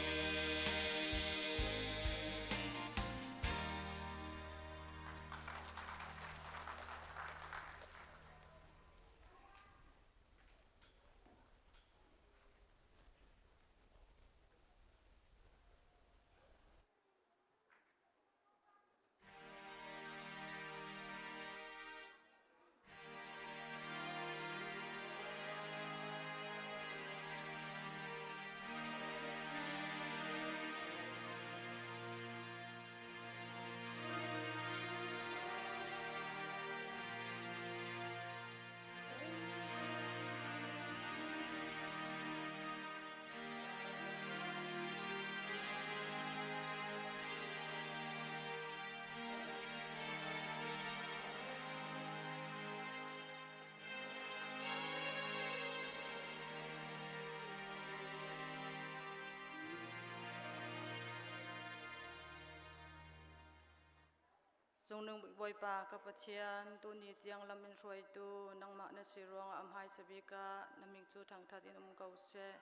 Cungnung Bawipa ka Pathian, tuni tiang lam in hruaitu nangmah na si ruangah a hmaisa bik ah na min cu thangthat in um ko seh.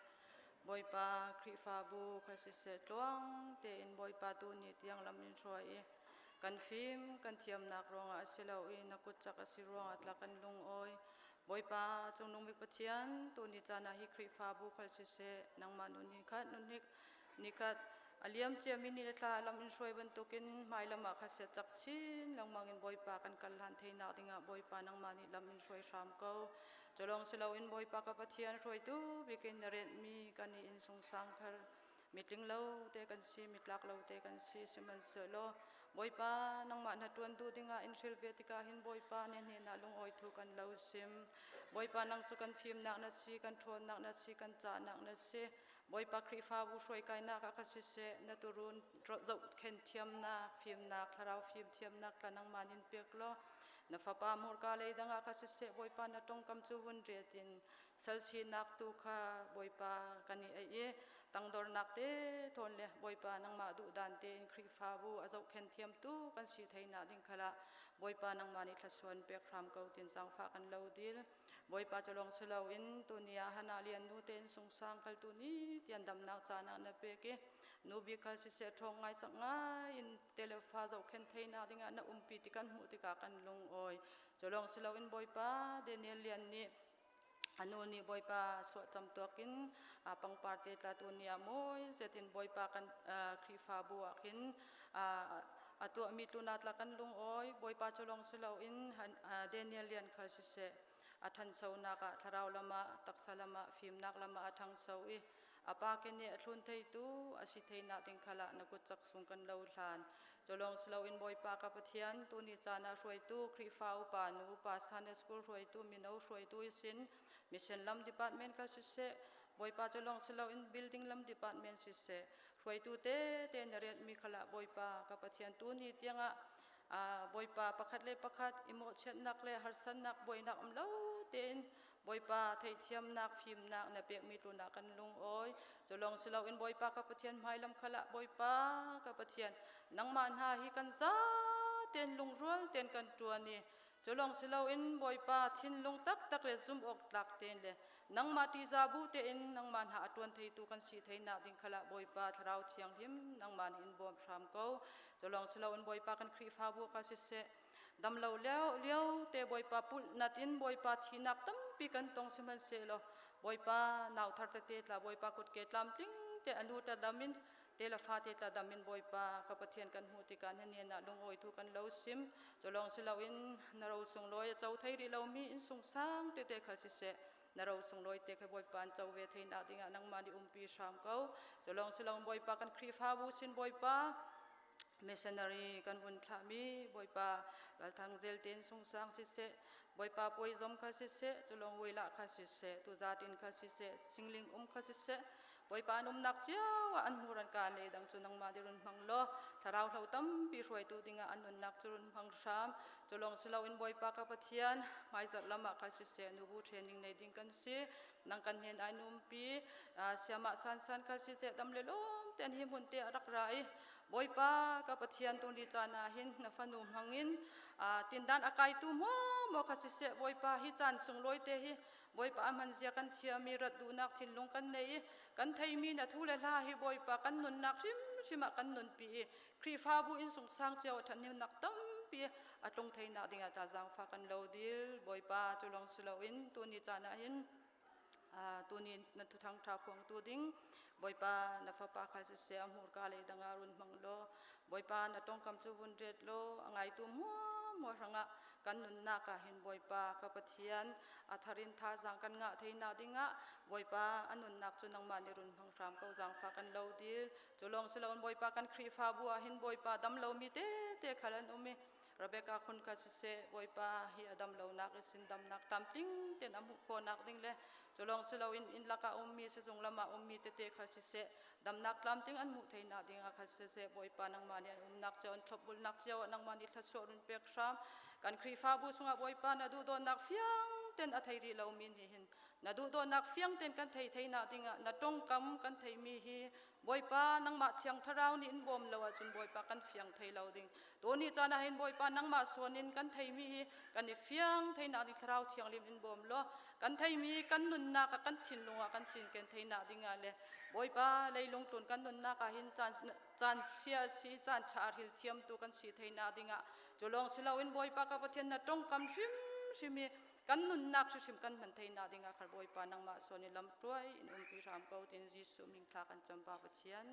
Bawipa Khrihfabu kha siseh tluang tein Bawipa tuni tiang lam in hruai i kan fim kan thiamnak ruangah a si lo i na kut cak a si ruangah tla kan lungawi. Bawipa Cungnung bik Pathian, tuni caan ah hi Khrihfabu khal siseh nangmah nun hi khat nun hi Nikhat a liam ciami ni le thla lam in hruai bantukin hmailam ah kha sia cak chin lengmang in Bawipa kan kal hlan theinak dingah Bawipa nangmah nih lam in hruai hram ko. Culawng si loin Bawipa ka Pathian hruaitu bikin na renhmi kan i inn sungsang khal mitling lo te kan si mitlak lo te kan si sihmanhsehlaw Bawipa nangmah na ṭuan duh dingah in hril ve tikah hin Bawipa ne hnenah lungawi thu kan lo sim. Bawipa nang cu kan fimnak na si kan ṭhawnnak na si kan cahnak na si. Bawipa Khrihfabu hruaikainak ah khan siseh, na turun zohkhenh thiamnak, fimnak, thlarau fim thiamnak tla nangmah nin pek law, na fapa hmurka lei dang ah khan siseh, Bawipa na tongkam cu vun riat in sal sinak tu kha Bawipa kan i eih i tangdornak te thawn le Bawipa nangmah duhdan tein Khrihfabu a zohkhenh thiamtu kan si theinak ding khalah Bawipa nangmah nih thlasuan pek hram ko tin zaangfah kan lo dil. Bawipa cu lawng si loin tuni ah Hannah lian nu tein sungsang kal tu ni tian damnak caan ah na pek i nu bik khal siseh ṭhawng ngai cak ngai in telefa zohkhen theinak dingah na umpi ti kan hmuh tikah kan lungawi. Cu lawng si loin Bawipa Daniel lian nih anu nih Bawipa suah camtuak in pangpar te tla tu ni ah mawi zetin Bawipa kan Khrihfabu ah khin a tuahmi tluna tla kan lungawi Bawipa cu lawng si loin Daniel lian khal siseh a ṭhansonak ah thlarau lam ah taksa lam ah fimnak lam ah a ṭhangso i a pa ke nih a thlun theitu a si theinak ding khal ah na kut cak sung kan lo hlan cu lawng si loin Bawipa ka Pathian tuni caan ah hruaitu Khrihfa upa nu upa Sunday school hruaitu mino hruaitu isin mission lam department khal siseh Bawipa cu lawng si loin building lam department siseh hruaitu tete na rianhmi khalah Bawipa ka Pathian tu ni tiangah Bawipa pakhat le pakhat i mawhchiatnak le harsannak buainak um lo tein Bawipa theihthiamnak fimnak na pekmi tlunah kan lungawi cu lawng si loin Bawipa ka Pathian hmailam khalah Bawipa ka Pathian nangmah hna hi kan za tein lungrual tein kan ṭuan i Cu lawng si loin Bawipa thinlung taktak le zumh awk tlak tein le nangmah ṭihzah bu tein nangmah hna a ṭuan theitu kan si theinak ding khalah Bawipa Thlarau Thianghlim nangmah nih in bawm hram ko. Cu lawng si loin Bawipa kan Khrihfabu ka siseh damlo lio lio te Bawipa pulhnat in Bawipa thinak tampi kan tong sihmanhsehlaw Bawipa nau thar tete tla Bawipa kutke tlamtling te anu ta dam in te le fate tla dam in Bawipa ka Pathian kan hmuh tikah na hnen ah lungawi thu kan lo sim cu lawng si loin na ro sunglawi a co thei rih lomi inn sungsang tete khal siseh na ro sunglawi te kha Bawipa an co ve theinak dingah nangmah nih umpi hram ko cu lawng si loin Bawipa kan Khrihfabu sin Bawipa. Missionary kan vun thlahmi Bawipa ralthang zel tein sungsang siseh, Bawipa puai zom kha siseh, culong wila kha siseh, tuzatin kha siseh, singling um kha siseh, Bawipa an umnak cio ah an hmuran ka le dang cu nangmah di run hmang law thlarau hlo tampi hruaitu dingah an nunnak cu run hmang hram. Culong siloin Bawipa ka Pathian hmaizarh lam ah kha siseh nubu training nei ding kan si. Nang kan hen ai numpi siamah sansan kha siseh dam le lawm ten hi hmun te a rak ra i Bawipa ka Pathian tu ni caan ah hin na fanu hmangin tindan a kaitu maw maw kha siseh Bawipa hi caan sunglawi te hi Bawipa a hman zia kan thiami rat duhnak thinlung kan nei i kan theimi na thu le hla hi Bawipa kan nunnak hrimhrim ah kan nunpi i Khrihfabu in sungsang cio a ṭhathnemnak tampi a tlung theinak dingah ta zaangfa kan lo dil Bawipa cu lawng si loin tuni caan ah hin tuni na thuthang ṭha phuangtu ding Bawipa na fapa kha siseh a hmurka lei dangah run hmang law Bawipa na tawngkam cu vun ret law a ngaitu muamua hrangah kan nunnak ah hin Bawipa ka Pathian a tharin thazaang kan ngah theinak dingah Bawipa a nunnak cu nangmah nih run hmang hram ko zaangfah kan lo dil cu lawng si loin Bawipa kan Khrihfabu ah hin Bawipa dam lomi tete khal an um i Rebecca khun kha siseh Bawipa hi a dam lonak i sin damnak tlamtling ten a hmuh khawhnak ding le cu lawng si loin inn lakah ummi sizung lam ah ummi tete kha siseh damnak tlamtling an hmuh theinak ding ah kha siseh Bawipa nangmah nih an umnak cio an thlopbulnak cio ah nangmah nih thluachuah run pek hram kan Khrihfabu chungah Bawipa na duhdawtnak fiang ten a thei rih lomi nih hin na duhdawtnak fiang ten kan thei theinak dingah na tongkam kan theimi hi Bawipa nangmah thiang thlarau nih in bawm lo ahcun Bawipa kan fiang thei lo ding. Tuni caan ah hin Bawipa nangmah suan in kan theimi hi kan i fiang theinak ding thlarau thianghlim in bawm law kan theimi kan nunnak ah kan thinlung ah kan cinken theinak ding ah le Bawipa leilung tlun kan nunnak ah hin caan caan sia si caan ṭha hril thiamtu kan si theinak ding ah cu lawng si loin Bawipa ka Pathian na tongkam hrimhrim i kan nunnak hrimhrim kan hman theinak ding ah khar Bawipa nangmah sawn i lamhruai in umpi hram ko tin Jesuh min thla kan cam pa Pathian.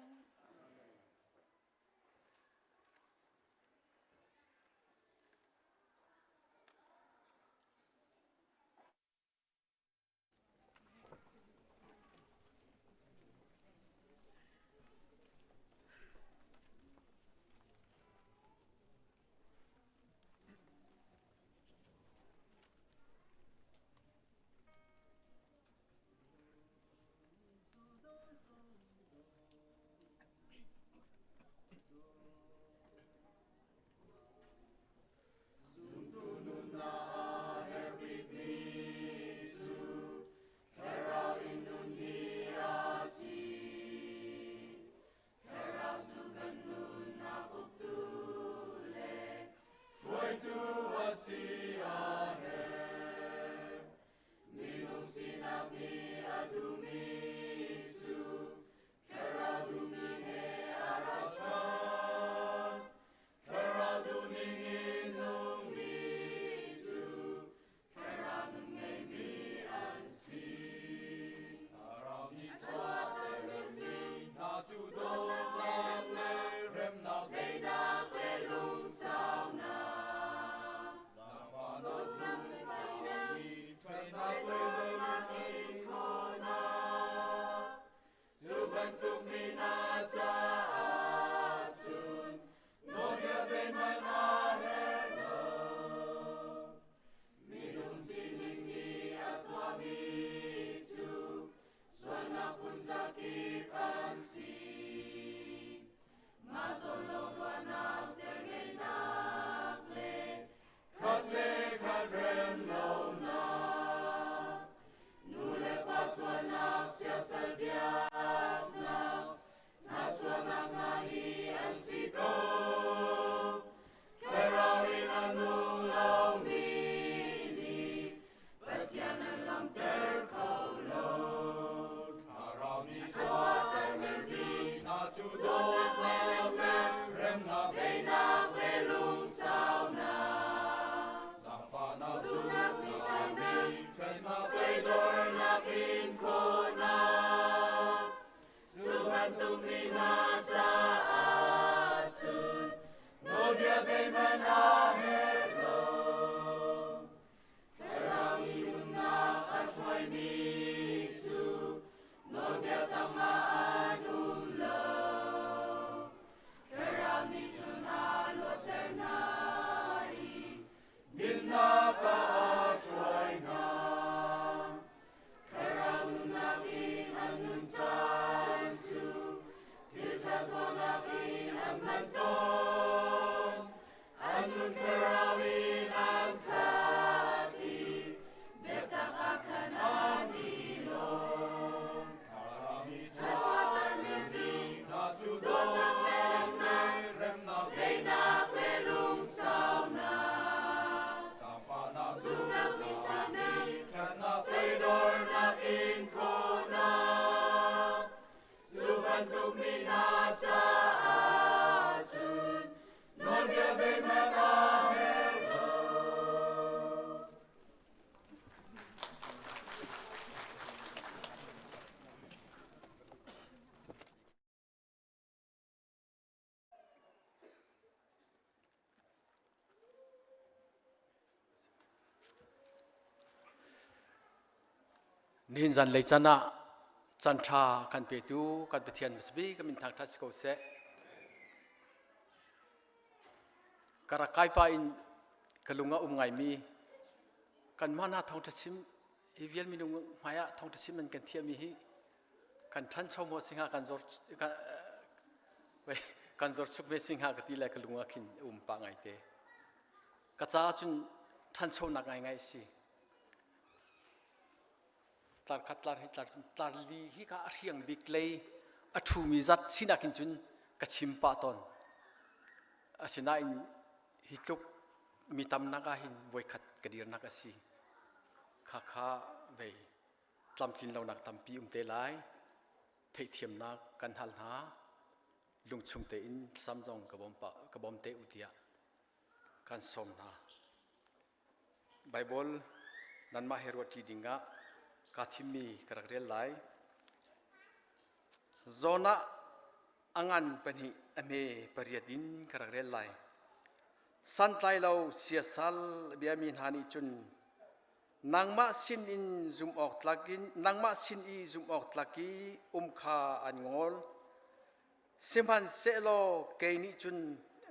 Nihin zan lei can ah can ṭha kan petu kan Pathian hmasabik kan min thangṭhat si ko seh. Ka rak kai pa in ka lung ah um ngaimi kan mah hna thawngṭha chim hi vial minung hmai ah thawngṭha chim an kan thiahmi hi kan ṭhancho maw si hnga kan zor kan zor chuk ve si hnga ka ti le ka lung ah khin um pah ngaite. Ka caah cun ṭhanchonak ngaingai a si. Tlar khat tlar hi tlar tlar li hi ka a hriang bik lei a ṭhumi zat sinak in cun ka chim pah tawn. Asinain hi tluk mi tamnak ah hin voikhat ka dirnak a si. Khakha vei tlamtlin lonak tampi um te lai. Theihthiamnak kan hal hna. Lungchung tein sam zong ka bawm pah ka bawm te u tiah kan sawm hna. Baibal nanmah he ruahṭi dingah kaa thimmi ka rak rel lai. Jonah a ngan pahnih a hme pariat in ka rak rel lai. Santlai lo siasal biami hna nih cun nangmah sin in zumh awk tlak in nangmah sin i zumh awk tlak i um kha an ngol. Sihmanhsehlaw kei nih cun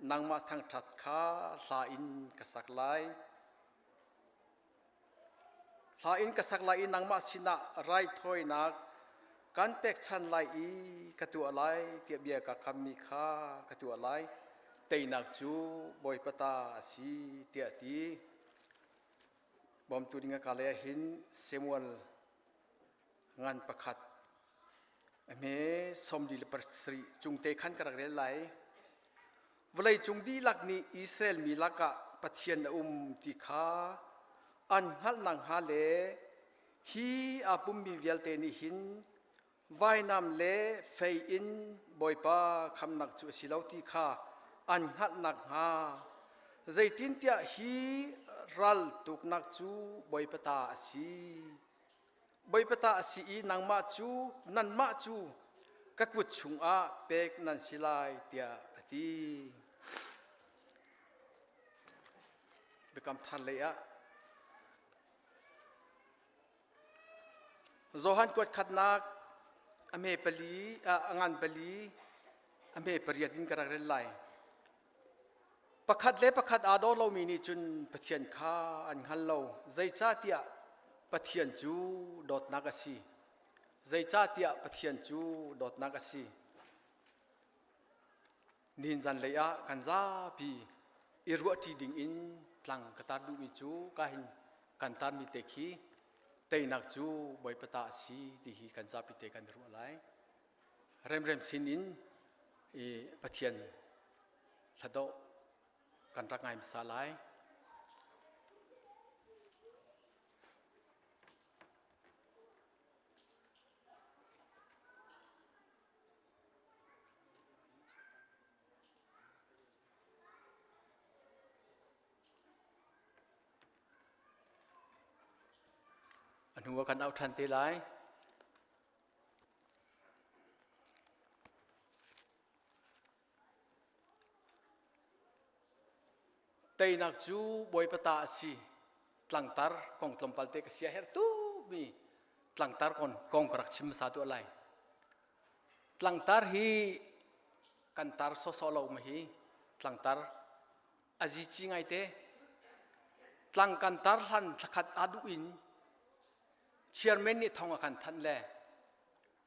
nangmah thangṭhat kha hla in ka sak lai. Hla in ka sak lai i nangmah sinah raithawinak kan pekchan lai i ka tuah lai tiah bia ka kammi kha ka tuah lai. Teinak cu Bawipa ta a si tiah a ti. Bawmtu ding a ka lei ah hin Samuel ngan pakhat A hme 47 cungte khan ka rak rel lai. Vawleicung dihlak nih Israel mi lakah Pathian a um ti kha an hngalh nakhnga le hi aa pummi vialte nih hin vainam le fei in Bawipa khamnak cu a si lo ti kha an hngalh nakhnga zeitintiah hi ral tuknak cu Bawipa ta a si. Bawipa ta a si i nangmah cu nanmah cu ka kut chungah pek nan si lai tiah a ti. Biakam thar lei ah Johan kuat khatnak a hme pali a ngan pali a hme pariat in ka rak rel lai. Pakhat le pakhat aa daw lomi nih cun Pathian kha an hngal lo. Zeicahtiah Pathian cu dawtnak a si. Zeicahtiah Pathian cu dawtnak a si. Nihin zanlei ah kan zapi i ruahṭi ding in tlang ka tar duhmi cu ka hin kan tarmi te khi teinak cu Bawipa ta a si ti hi kan zapi te kan i ruah lai. Remrem sin in i Pathian hladawh kan rak ngai hmasa lai. A hnu ah kan auh ṭhan te lai. Teinak cu Bawipa ta a si. Tlangtar kong tlawmpal te ka sia herh tukmi tlangtar kon kong ka rak chim hmasa tuah lai. Tlangtar hi kan tar sawsawh lo ma hi tlangtar a zici ngaite tlang kan tar hlan thlakhat aa duh in chairman nih thong a kan thanh le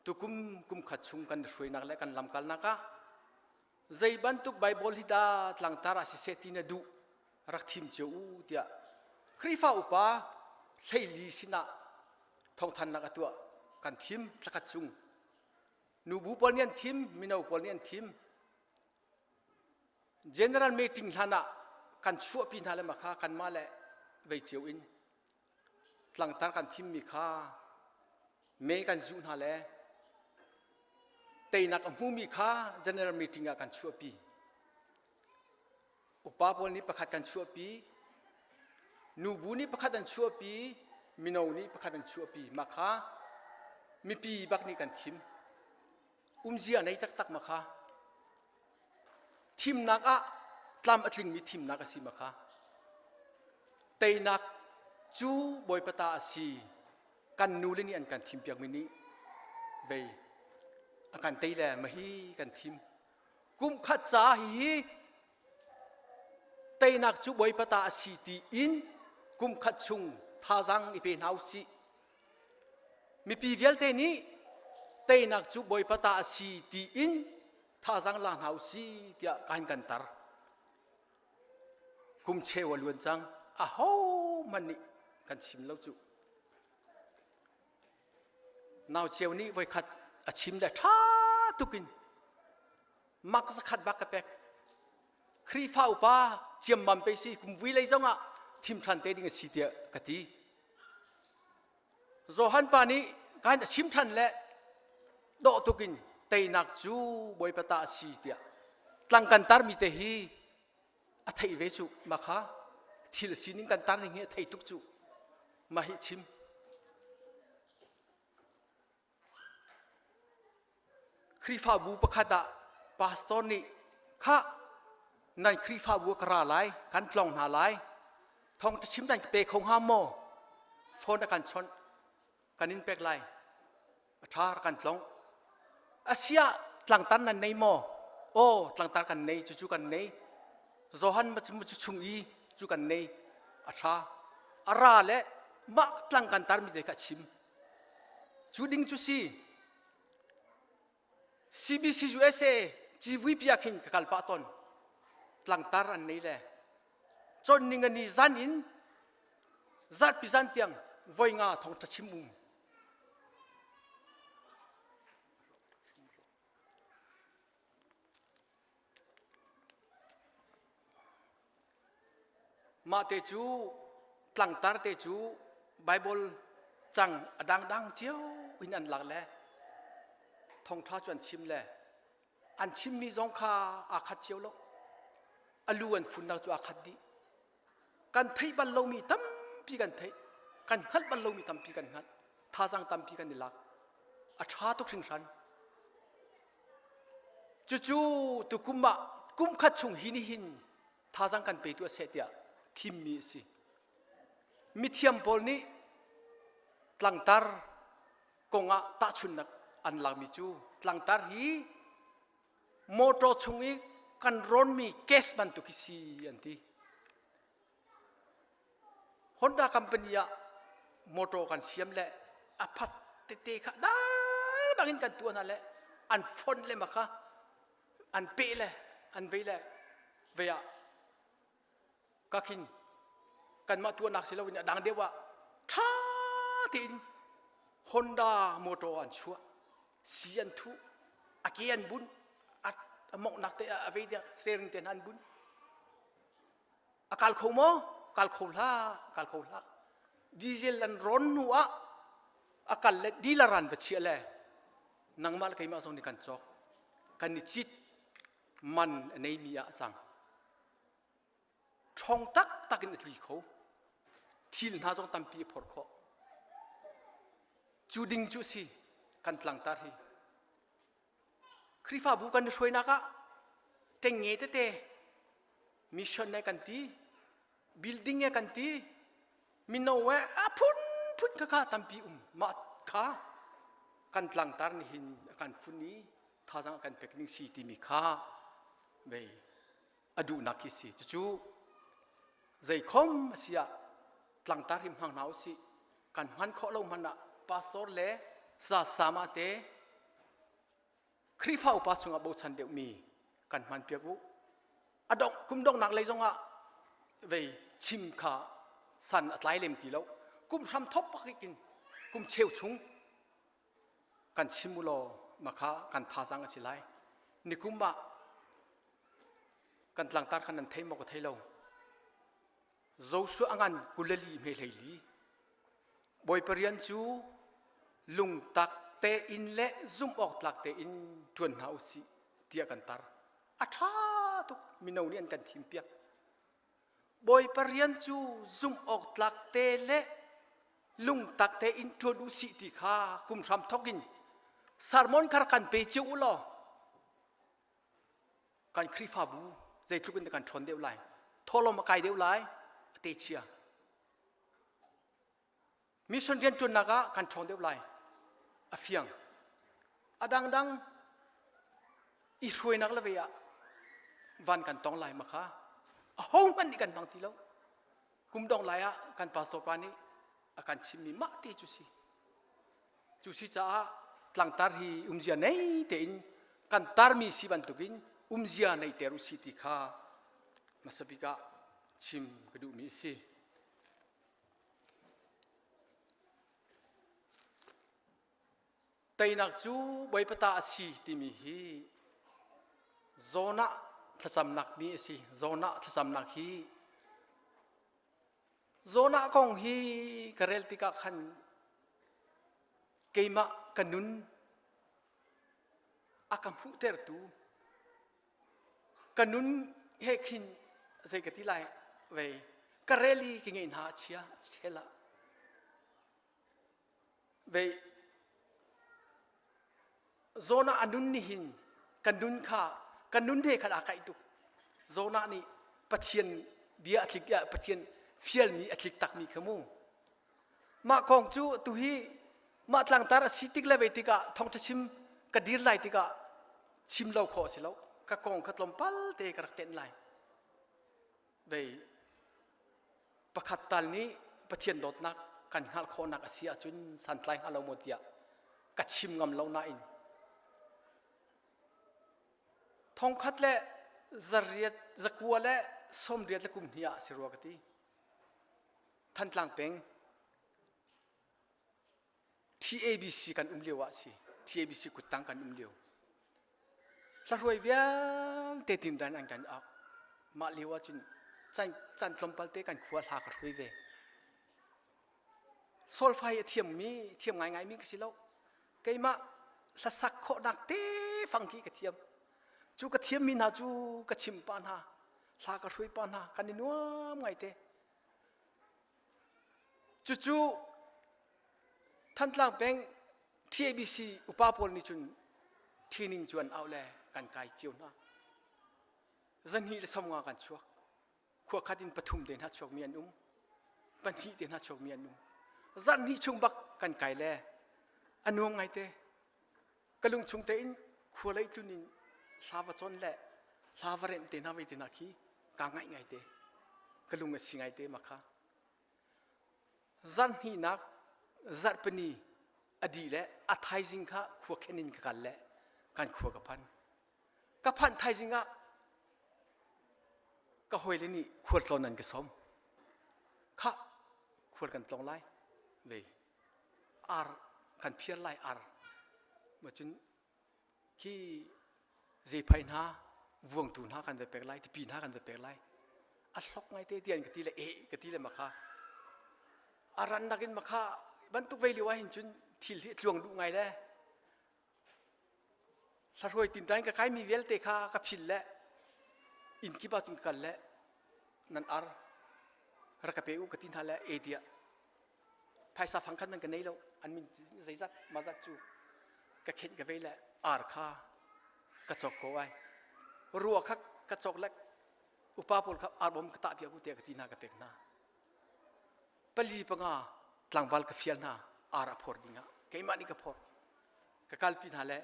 tukum kum khat chung kan hruainak le kan lamkalnak ah zei bantuk Bible hi dah tlangtar ah siseh ti na duh rak thim cio u tiah Khrihfa upa hleili sinah thawngthannak a tuah kan thim thlakhat chung nubu pawl nih an thim mino pawl nih an thim general meeting hlan ah kan chuahpi hna le ma kha kanmah le vei cio in tlangtar kan thimmi kha me kan zuh hna le teinak a hmumi kha general meeting ah kan chuahpi upa pawl nih pakhat kan chuahpi nubu nih pakhat an chuahpi mino nih pakhat an chuahpi mah kha mipi bak nih kan thim umzia nei taktak ma kha Thimnak ah tlam a tlingmi thimnak a si ma kha. Teinak cu Bawipa ta a si. Kan nu le nih an kan thim piakmi nih vei a kan tei le mahi kan thim. Kum khat ca hihi teinak cu Bawipa ta a si ti in kum khat chung thazaang i pe hna usih. Mipi vialte nih teinak cu Bawipa ta a si ti in thazaang la hna usih tiah kan kan tar. Kum cheu a luan cang. Aho hmanh nih kan chim lo cu. Nau ceu nih voikhat a chim le ṭha tukin mak zakhat bak ka pek. Khrihfa upa ciammam pe si kum vui lei zongah thim ṭhan te ding a si tiah ka ti. Johan pa nih kan a chim ṭhan le dawh tukin teinak cu Bawipa ta a si tiah tlang kan tarmi te hi a theih ve cu mah kha thil sining kan tar ning hi a thei tuk cu mah hi chim Khrihfabu pakhat ah pastor nih kha nan Khrihfabu ka ra lai kan tlawng hna lai thawng chim nan pe kho hnga maw phone a kan chawnh kan in pek lai a ṭha kan tlong asia tlangtar nan nei maw aw tlangtar kan nei cucu kan nei Johan ma cu chung i cu kan nei a ṭha a ra le mah tlang kan tar mi te kha chim cu ding cu si CBC USA civui pia khin ka kal pah ton tlangtar an nei le chon ning ani zan in zarhpi zan tiang voi nga thong tha chim um Mah te cu tlangtar te cu Bible cang a dangdang cio in an lak le thawngṭha cu an chim le an chimmi zong kha aa khat cio lo. A lu an funnak cu aa khat dih. Kan theih bal lomi tampi kan theih. Kan hngalh bal lomi tampi kan hngalh. Thazaang tampi kan i lak. A ṭha tuk hringhran. Cucu tukum ah kum khat chung hi nih hin thazaang kan petu a seh tiah thimmi a si. Mithiam pawl nih tlangtar kongah tahchunnak an lakmi cu tlangtar hi motor chung i kan rawnmi gas bantuk hi si an ti. Honda company ah motor kan siam le a phat tete kha dangdang in kan tuah hna le an fon le ma kha an peh le an vei le vei ah ka khin kanmah tuahnak si loin a dang deuh ah ṭha tein Honda motor an chuah si an thuh a ke an bunh a monghnak te a vei deuh steering te hna an bunh A kal kho maw? Kal kho hlah, kal kho hlah. Diesel an rawn hnu ah a kal le dealer an va chiah le nangmah le keimah zong nih kan cawk. Kan i cit man a neimi ah a cang. Ṭhawng taktak in a tli kho. Thil hna zong tampi a phorh khawh. Cu ding cu si kan tlangtar hi. Khrihfabu kan i hruainak ah ṭengnge tete mission ne kan ti, building e kan ti, mino e a phunphun kha kha tampi um. Mah kha kan tlangtar nih hin a kan fun i thazaang a kan pek ning si timi kha vei a duhnak khi si. Cucu zeikhom a si ah tlangtar hi hmang hna usih. Kan hman khawh lo hmanh ah pastor le sa sama te Khrihfa upa chungah bochan deuhmi kan hman piak u. A dong kum donghnak lei zongah vei chim kha san a tlai lem ti lo. Kum hram thop pak in kum cheu chung kan chim u law makha kan thazaang a si lai. Nikum ah kan tlangtar khan nan thei maw ka thei lo. Joshua a ngan kulali hme hlei li. Bawipa rian cu lungtak tein le zumh awk tlak tein ṭuan hna u sih tiah kan tar. A ṭha tuk mino nih an kan thimpiak. Bawipa rian cu zumh awk tlak te le lungtak tein ṭuan u sih ti kha kum hram thawk in sermon kha kan pe cio u law kan Khrihfabu zeitluk in kan ṭhawn deuh lai thawhlawm a kai deuh lai a te chia. Mission rianṭuannak ah kan ṭhawng deuh lai. A fiang. A dangdang i hruainak le vei ah van kan tong lai ma kha ahohmanh nih kan hmang ti lo. Kum dong lai ah kan pastor pa nih a kan chimmi mah te cu si. Cu si caah tlangtar hi umzia nei tein kan tarmi si bantukin umzia nei ter u si ti kha hmasa bik ah chim ka duhmi a si. Teinak cu Bawipa ta a si timi hi Jonah thlacamnak mi a si. Jonah thlacamnak hi Jonah kong hi ka rel tikah khan keimah ka nun a ka hmuhtertu ka nun he khin zei ka ti lai vei ka rel i ka ngeih hna a chia chel ah vei Jonah a nun nih hin kan nun kha kan nun he khan aa kaih tuk Jonah nih Pathian bia a tlik Pathian fialmi a tlik takmi kha mu mah kong cu tuhi mah tlangtar a si tik le vei tikah thawngṭha chim ka dir lai tikah chim lo khawh a si lo ka kong kha tlawmpal te ka rak tenh lai vei pakhat tal nih Pathian dawtnak kan hngalh khawhnak a si ahcun santlai hnga lo maw tiah ka chim ngam lo nain thongkhat le zariat zakua le sawmriat le kum hnih ah si rua ka ti Thantlang peng TABC kan um lio ah si TABC kuttang kan um lio hlahruai vialte tinran an kan ak mah lio ah cun can can tlawmpal te kan khua hla ka hruai ve solfai a thiam mi thiam ngai ngai mi ka si lo keimah hlasak khawhnak te fang khi ka thiam cu ka thiam mi hna cu ka chim pa hna hla ka hruai pa hna kan i nuam ngai te Cucu Thantlang peng TABC upa pawl nih cun training cu an auh le kan kai cio hna. Zahnih le 50 kan chuak. Khua khat in pathum te hna chuakmi an um. Pahnih te hna chuakmi an um. Zarhhnih chung bak kan kai le a nuam ngai te. Ka lung chung tein khua lei tlun in hla va cawn le hla va remh te hna vei te hna khi kaa ngaih ngai te. Ka lung a si ngai te ma kha. Zarhhnihnak zarhpini a dih le a thaizing kha khua khen in ka kal le kan khua ka phan. Ka phanh thaizing ah ka hawile nih khualtlawn an ka sawm. Khah, khual kan tlawng lai. Ve ar kan phiar lai ar. Ma cun khi zeiphai hna vuangtu hna kan va pek lai tipi hna kan va pek lai a hlok ngai te tian ka ti le e ka ti le makha a ran nakin makha bantuk vei lio ah hin cun thil hi tluang duh ngai le hlahruai tintain ka kaimi vialte kha ka phil le inn kip ah cun ka kal le nan ar rak ka pe u ka ti hna le e tiah phaisa fang khat man ka nei lo an min zeizat ma zat cu ka khenh ka vei le ar kha ka cawk ko ai rua kha ka cawk le upa pawl kha ar bom ka tah piak u tiah ka ti hna ka pek hna pali panga tlangval ka fial hna ar a phor ding ah keimah nih ka phor ka kalpi hna le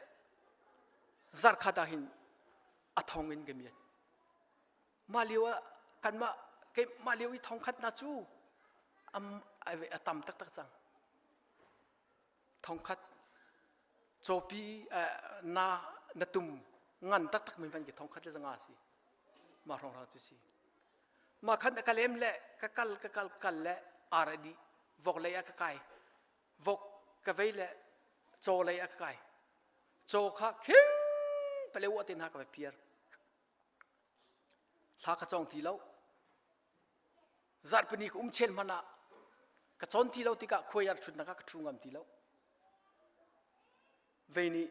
zarkhat ah hin a thong in ka miat mah lio ah kanmah keimah lio i thongkhat hna cu a tam taktak cang thongkhat cawpi na na tum ngan taktak mi van ki thongkhat le zanga si mah hrawng hrawng cu si mah khan ka lem le ka kal ka kal ka kal le ar a dih vok lei ah ka kai vok ka vei le caw lei ah ka kai caw kha khing paleu te hna ka va piar Hla ka cawng ti lo. Zarhpini ka um chen hmanh ah ka cawn ti lo tikah khuai ar ṭhutnak ah ka ṭhu ngam ti lo. Vei nih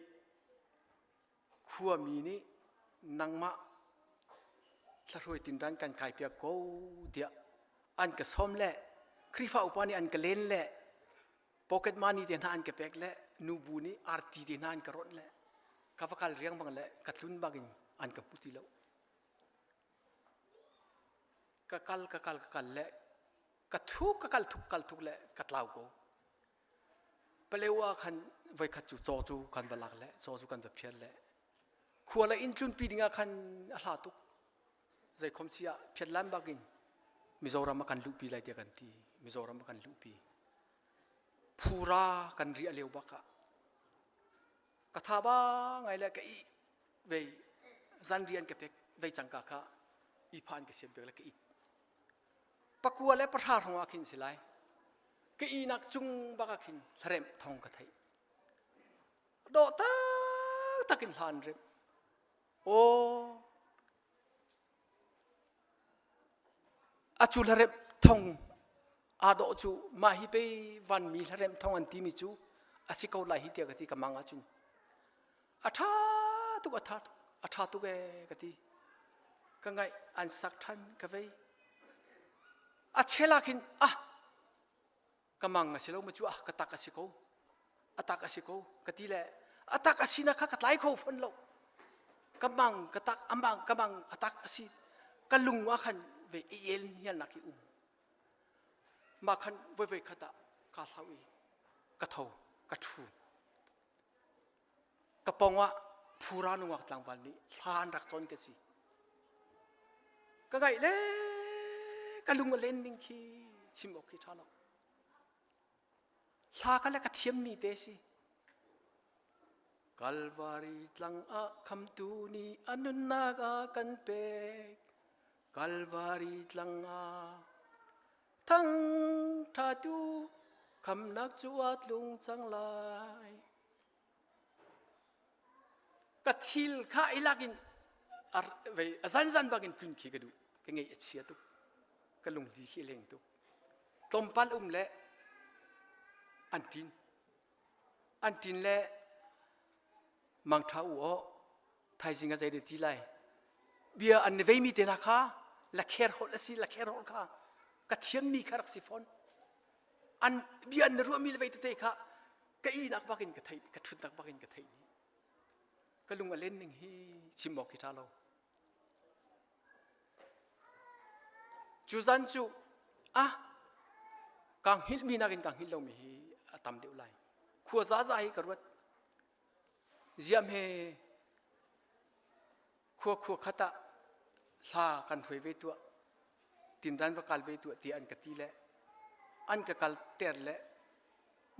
khuami nih nangmah thlahruai tindan kan kai piak ko tiah an ka sawm le Khrihfa upa nih an ka len le pocket money te hna an ka pek le nubu nih arti te hna an ka ronh le ka va kal riang bang le ka tlun bang in an ka hmu ti lo ka kal ka kal ka kal le ka thuk ka kal thuk kal thuk le ka tlau ko. Palewa khan voikhat cu caw cu kan va lak le caw cu kan va phiar le khua le inn tlunpi dingah khan a hla tuk. Zeikhom si ah phiat lan bak in Mizoram a kan luhpi lai tiah kan ti. Mizoram a kan luhpi. Phura kan riah lio bak ah ka tha ba ngai le ka ih vei zan rian ka pek vei cangka kha i phan ka siam pek le ka it. Pakua le pahra hrawng ah khin si lai. Ka ihnak cung bak ah khin hlaremh thong ka theih. Dawh taktak in hlan remh. Aw a cu hlaremh thong aa dawh cu mah hi pei vanmi hlaremh thong an timi cu a si ko lai hi tiah ka ti ka mang ahcun a ṭha tuk a ṭha tuk a ṭha tuk ee ka ti ka ngaih an sak ṭhan ka vei a chel ah khin ah ka mang a si lo ma cu ah ka tak a si ko a tak a si ko ka ti le a tak a si na kha ka tlai kho fon lo ka mang ka tak a mang ka mang a tak a si ka lung ah khan ve i el hial nak hi um ma khan voi voi khat ah ka hlau i ka tho ka thu Ka pongah phura nungak tlangval nih hla an rak cawn ka si. Ka ngaih le ka lung a len ning khi chim awk khi ṭha lo. Hla ka le ka thiammi te si. Kalvari tlang ah khamtu nih a nunnak a kan pek. Kalvari tlang ah thang ṭhatu khamnak cu a tlung cang lai. Ka thil kha i lak in a zanzan bak in tlun khi ka duh. Ka ngeih a chia tuk. Ka lungdi khi a leng tuk. Tlawmpal um le an ṭin. An ṭin le mangṭha u aw thaizing a zei ti lai. Bia an ni veimi te hna kha lakher holh a si lakher holh kha ka thiammi kha rak si fawn. An bia an na ruahmi le vei tete kha ka ihnak bak in ka theih ka ṭhutnak bak in ka theih dih ka lung a len ning hi chim awk hi ṭha lo cu zan cu ah kaa hngilhmi nakin kaa hngilh lomi hi a tam deuh lai khua zaza hi ka ruat ziam he khua khua khat ah hla kan hruai ve tuah tinran va kal ve tuah ti an ka ti le an ka kal ter le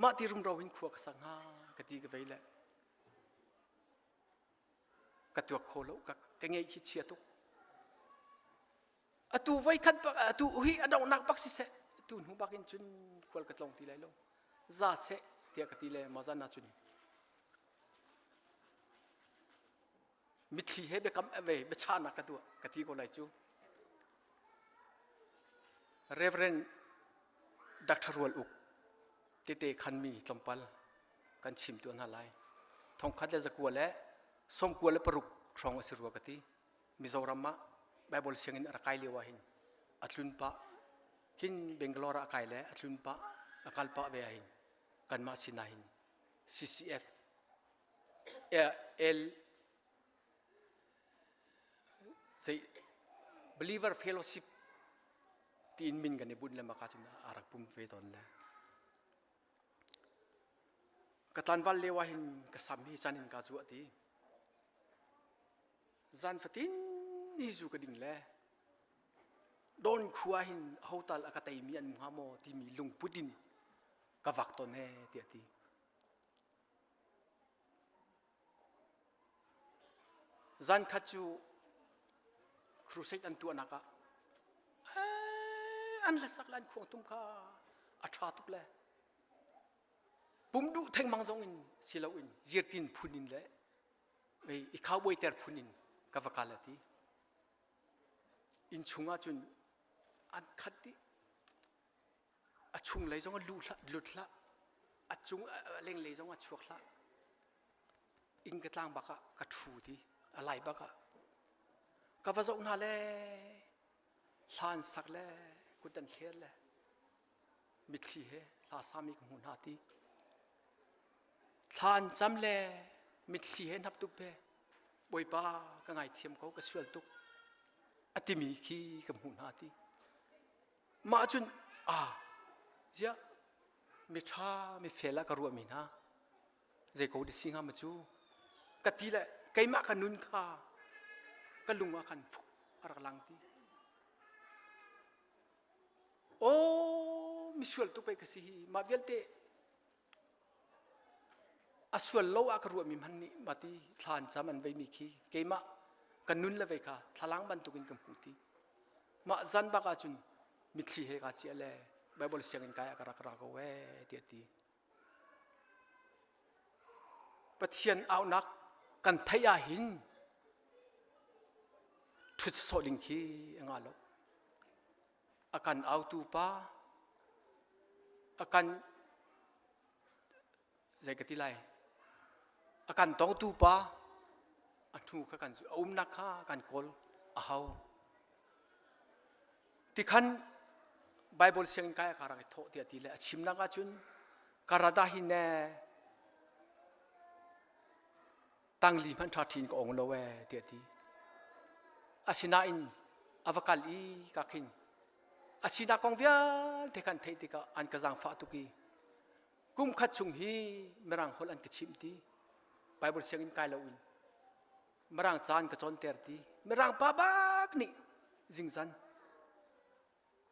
mah ti rumro hin khua ka sak hnga ka ti ka vei le ka tuak kho lo ka ka ngeih khi chia tuk atu voi khat bak atu hi a donghnak bak siseh tu hnu bak in cun khual ka tlong ti lai lo za seh tiah ka ti le ma zan ah cun mitthli he biakam ve biachahnak ka tuah ka ti ko lai cu Reverend Dr. Rual Uk tete khanmi tlawmpal kan chim tuah hna lai thongkhat le zakua le sawmkua le paruk hrawng a si rua ka ti Mizoram ah Bible sianginn a rak kai lio ah hin a tlun pah khin Bangalore ah a kai le a tlun pah a kal pah ve ah hin kanmah sinah hin CCF L zei believer fellowship tiin min kan i bunh le maka cun a rak pum ve tawn le ka tlanval lio ah hin ka sam hi chan in ka zuah ti zan fatin ni zu ka ding le don khua hin hotal a ka teimi an hnga maw timi lungput in ka vak tawn he tiah ti Zan khat cu crusade an tuahnak ah an hlasak le an khuangtum kha a ṭha tuk le pum duh thengmang zong in si loin zirtin phun in le i khaubawi ter phun in ka va kal a ti. Inn chung ah cun an khat dih. A chunglei zong a luh hlah, lut hlah. A cung a lenglei zong a chuak hlah. Inn ka tlang bak ah ka ṭhu ti, a lai bak ah. Ka va zoh hna le hla an sak le kut an thler le mitthli he hla sami ka hmuh hna ti. Thla an cam le mitthli he hnap tup he Bawipa ka ngaithiam ko ka sual tuk a timi khi ka hmuh hna ti. Mah cun ah ziah. Mi ṭha mi fel ah ka ruahmi hna zei ko di si hnga ma cu ka ti le keimah ka nun kha ka lung ah khan fuk a rak lang ti. Aw misual tuk pei ka si hi mah vialte a sual lo ah ka ruahmi hmanh nih mati thla an cam an veimi khi keimah ka nun le vei kha thlalang bantukin ka hmu ti mah zan bak ahcun mitthli he ka ciah le Bible sianginn kai ah ka rak ra ko ee tiah ti Pathian auhnak kan theih ah hin ṭhut sawh ding khi a ngah lo. A kan autu pa, a kan zei ka ti lai, a kan tongtu pa, a hnu kha kan a umnak kha kan kawl a hau. Tikhan Bible sianginn kai a ka rak i thawh tiah ti le a chimnak ahcun Karada hi ne tangli hmanh ṭha ṭhin ka ong lo ee tiah ti. Asinain a va kal i ka khin a sinak kong vialte khan theih tikah an ka zaangfah tuk i kum khat chung hi Mirang holh an ka chimh ti Bible sianginn kai loin Mirang ca an ka cawnter ti Mirang pa bak nih zingzan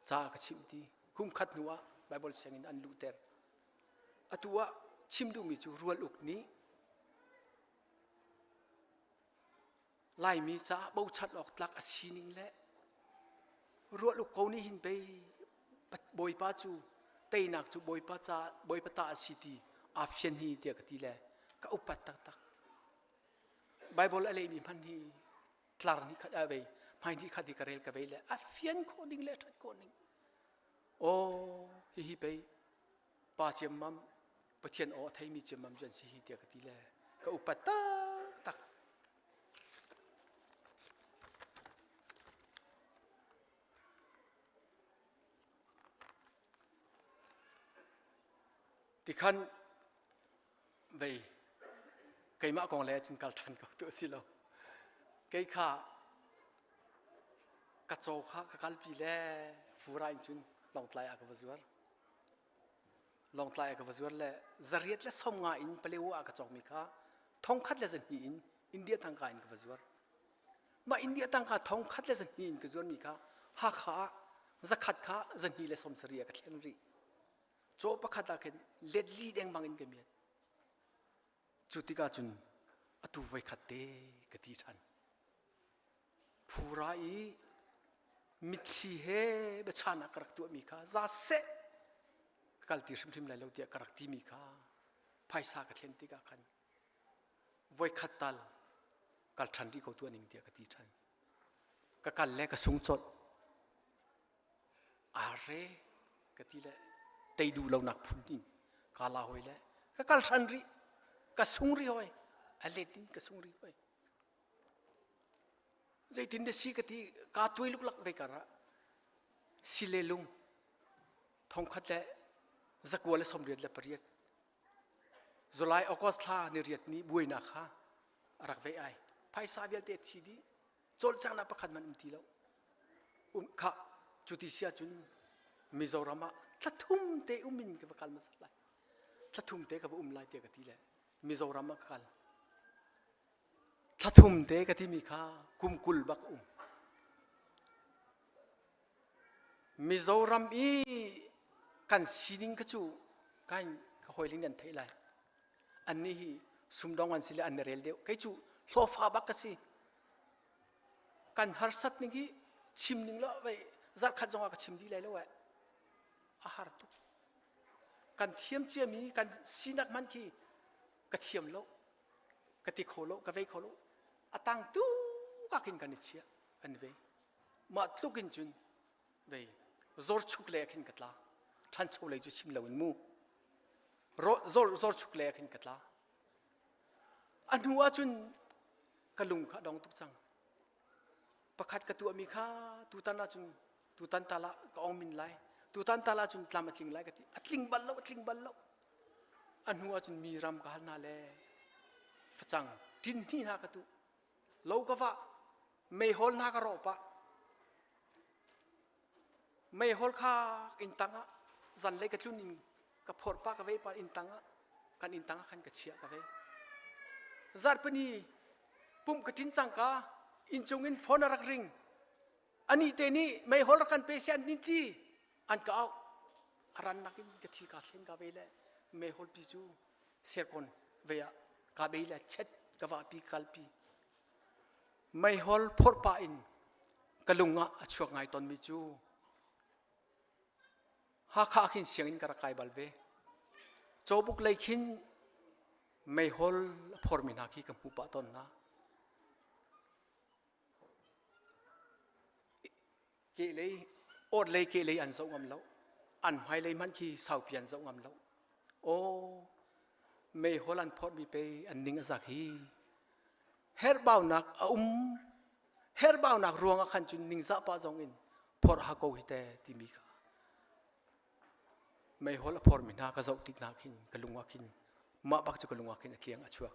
ca ka chimh ti kum khat hnu ah Bible sianginn an luhter atu ah chim duhmi cu rual uk nih Laimi caah bochan awk tlak a sining le rual uk ko nih hin pei Bawipa cu teinak cu Bawipa ca Bawipa ta a si ti aa fian hi tiah ka ti le ka upat taktak Bible a lehmi hmanh hi tlar nih khat a vei hmai nih khat i ka rel ka vei le a fian khawh ning le a ṭhat khawh ning aw hihi pei pa ciammam Pathian aw a theimi ciammam cu an si hi tiah ka ti le ka upat taktak tikhan vei keimah kong le cun kal ṭhan ko tu a si lo kei kha ka caw kha ka kalpi le fura in cun Lawngtlai ah ka va zuar Lawngtlai ah ka va zuar le zariat le som nga in Palewa ah ka cawkmi kha thongkhat le zahnih in India tangka in ka va zuar mah India tangka thongkhat le zahnih in ka zuarmi kha Hakha ah zakhat kha zahnih le som sarih ah ka thlen rih Caw pakhat ah khin let li dengmang in ka miat. Cu tikah cun atu voikhat te ka ti ṭhan. Phura i mitthli he biachahnak ka rak tuahmi kha za seh ka kal ti hrimhrim lai lo tiah ka rak timi kha phaisa ka thlen tikah khan voikhat tal kal ṭhan rih ko tuah ning tiah ka ti ṭhan. Ka kal le ka sung colh. Arre ka ti le tei duh lonak phun in ka la hoi le ka kal hran rih ka sung rih hoi a let in ka sung rih hoi zeitin de si ka ti ka tuai luklak ve kar ah sile lung thongkhat le zakua le 88 July August thla ni riat ni buainak kha a rak ve ai phaisa vialte thi dih cawlcanghnak pakhat man um ti lo um kha cuti si ahcun Mizoram ah thla thum te um in ka va kal hmasa lai thla thum te ka va um lai tiah ka ti le Mizoram ah ka kal thla thum te ka timi kha kum 20 bak um Mizoram i kan sining kha cu kan ka hawiling nan theih lai annih hi sumdong an si le an i rel deuh kei cu hlawfa bak ka si kan harsat ning hi chim ning lo vei zarkhat zong ah ka chim dih lai lo eh a har tuk kan thiam ciami kan sinak man khi ka thiam lo ka ti kho lo ka vei kho lo a tang tu ka kin kan i chia kan ve mah tluk in cun vei zor chuk le khin ka tla ṭhancho lei cu chim lo in mu zor zor chuk le khin ka tla a hnu ah cun ka lung kha dong tuk cang pakhat ka tuahmi kha tutan ah cun tutan tal ah ka ong min lai tutan tal ah cun tlam a tling lai ka ti a tling bal lo a tling bal lo a hnu ah cun mi ram ka hal hna le facang tin hni hna ka tu lo ka va meihol hna ka rawh pah meihol kha inn tang ah zanlei ka tlun in. Ka phorh pa ka vei pa inn tang ah kan inn tang ah khan ka chiah ka vei. Zarhpini pumh ka ṭin cangka inncung in phone a rak ring. Anih te nih meihol rak kan pe si an nin tli an ka auh. A rannak in ka thil kaa thlen ka ve le meihol pi cu serkawn ve ah ka bei le chet ka vahpi kalpi. Meihol phorh pah in ka lung ah a chuak ngai tawnmi cu Hakha ah khin sianginn ka rak kai bal ve. Cawbuk lei khin meihol a phormi hna khi ka hmuh pah tawn hna. Kehlei, awt lei kehlei an zoh ngam lo. An hmailei hmanh khi saupi an zoh ngam lo. Aw, meihol an phormi pei an ning a zak hi. Herhbaunak a um. Herhbaunak ruangah khan cun ningzah pah zong in phorh ha ko hi te timi kha meihol a phormi hna ka zoh tik hna khin ka lung ah khin mah bak cu ka lung ah khin a tliang a chuak.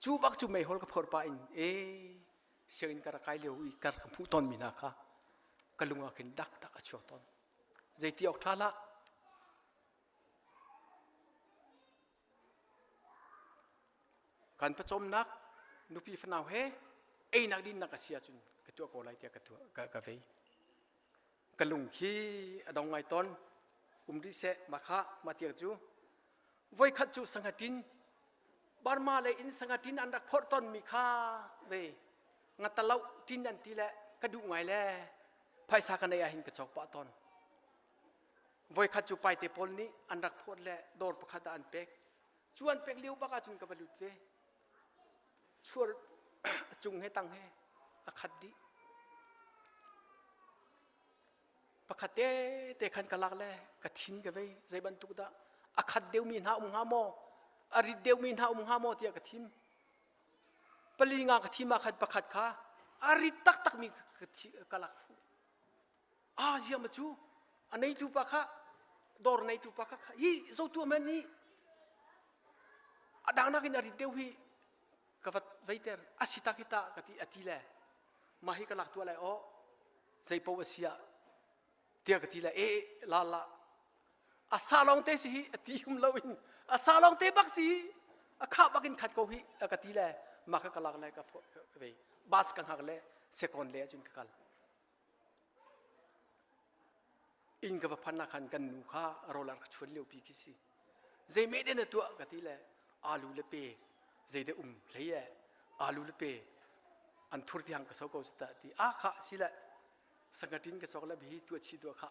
Cu bak cu meihol ka phorh pah in e sianginn ka rak kai lio i ka rak hmuh tawnmi hna kha ka lung ah khin dak dak a chuak tawn. Zeiti awk ṭha hlah. Kan pawcawmnak nupi fanau he einak dinnak a si ahcun ka tuah ko lai tiah ka tuah ka, ka vei. Ka lung khi a dong ngai tawn. Um rih seh mah kha mah tiang cu voikhat cu sangatin Burma lei in sangatin an rak phorh tawnmi kha ve ngatalo tin an ti le ka duh ngai le phaisa ka nei ah hin ka cawk pah tawn. Voikhat cu paite pawl nih an rak phawt le dawr pakhat ah an pek. Cu an pek lio bak ahcun ka va lut ve. Chuar a cung he tang he a khat dih. Pakhat te te khan ka lak le ka thin ka vei zei bantuk dah a khat deuhmi hna um hnga maw a rit deuhmi hna um hnga maw tiah ka thim. Pali nga ka thim ah khan pakhat kha a rit taktakmi ka lak fuh. Ah ziam cu a neitu pa kha dawr neitu pa kha hi zotu men hi a dang nakin a rit deuh hi ka va veiter a si tak hi ta ka ti a ti le mah hi ka lak tuah lai aw zei paoh a si ah tiah ka ti le e la la a sa lawng te si hi a ti hum lo in a sa lawng te bak si hi a khah bak in khat ko hi a ka ti le mah kha ka lak le ka vei bus ka hngak le sekon le ahcun ka kal Inn ka va phanh ah khan kan nu kha rawl a rak chuan liopi khi si. Zei meh deh na tuah ka ti le alu le pe zei deh um hlei e alu le pe an thur tiang ka so ko ta ti a kha si le sangatin ka sok le bihi tuah chi tuah kha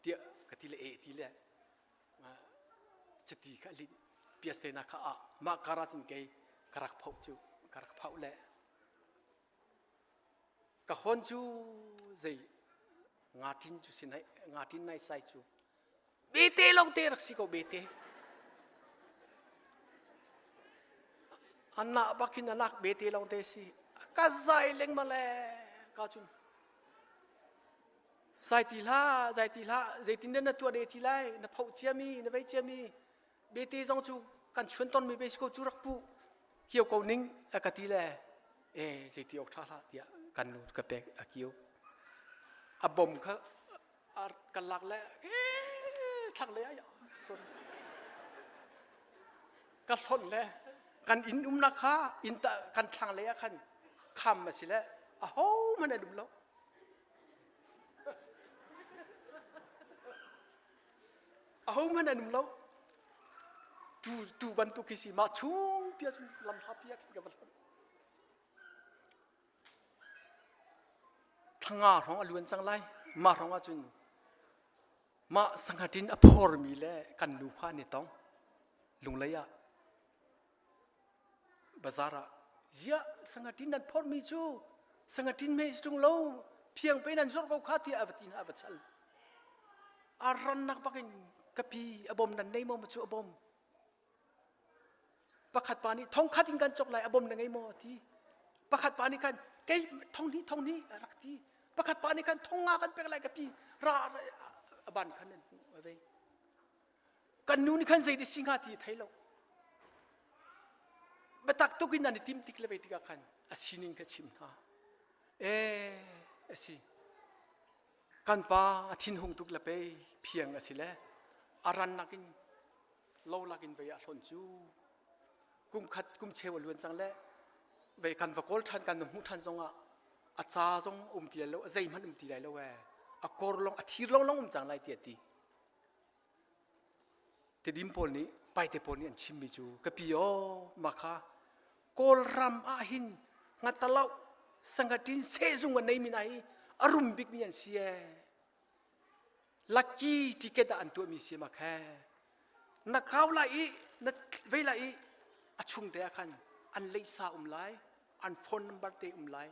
tiah ka ti le e ti le chiti kha lin pias te na kha a mah kara cun kei ka rak phoh cu ka rak phoh le Ka hawn cu zei ngaṭin cu si nai ngaṭin nai sai cu bete lawngte rak si ko bete. Anah bakin anak bete lawngte si. Ka zai lengmang le ka cun zai ti hlah zai ti hlah zeitin na tuah de ti lai na phoh ciami na vei ciami bete zong cu kan chuan tonmi be si ko cu rak pu kio ko ning a ka ti le e zeiti awk ṭha hlah tiah kan nu ka pek a kio a bom kha kan lak le thlak le ai sorry ka hlonh le kan inn umnak kha inn ta kan thlang lei ah khan kham a si le a ho hmanh an um lo Ahohmanh an um lo. Tu, tu bantuk khi si mah chung pia cun lamhla pia khin ka va hlonh. Thlanga hrawng a luan cang lai. Mah hrawng ahcun mah sanghaṭin a phormi le kan nu kha an i tong. Lunglei ah Bazar ah ziah sangaṭin nan phorhmi cu sangaṭin hme si ṭung lo phiang pe nan zuarh ko kha tiah a va ti hna a va chal. A rannak bakin ka pi a bom nan nei maw cu a bom. Pakhat pa nih thong khat in kan cawk lai a bom na ngei maw a ti. Pakhat pa nih khan kei thong hnih thong hnih a rak ti. Pakhat pa nih khan thong nga kan pek lai ka pi ra a ban khan an hmuh a vei. Kan nu nih khan zei ti si hnga ti a thei lo. Biatak tuk in an i tim tik le ve tikah khan a sining kha chim hna. E a si. Kan pa a thinhung tuk le pei phiang a si le. A rannak in lo lakin vei ah hlon cu kum khat kum cheu a luan cang le vei kan va kawl ṭhan kan va hmuh ṭhan zongah a ca zong um ti lai lo a zeihmanh um ti lai lo ee a kor long a thir long long um cang lai ti a ti Tidim pawl nih paite pawl nih an chimmi cu ka pi aw mah kha Kawlram ah hin ngatalo sangatin sehzung a neimi hna hi a rum bikmi an si ee lucky ticket ah an tuahmi si ma khe na kau lai i na vei lai i a chung te ah khan an leisa um lai an phone number te um lai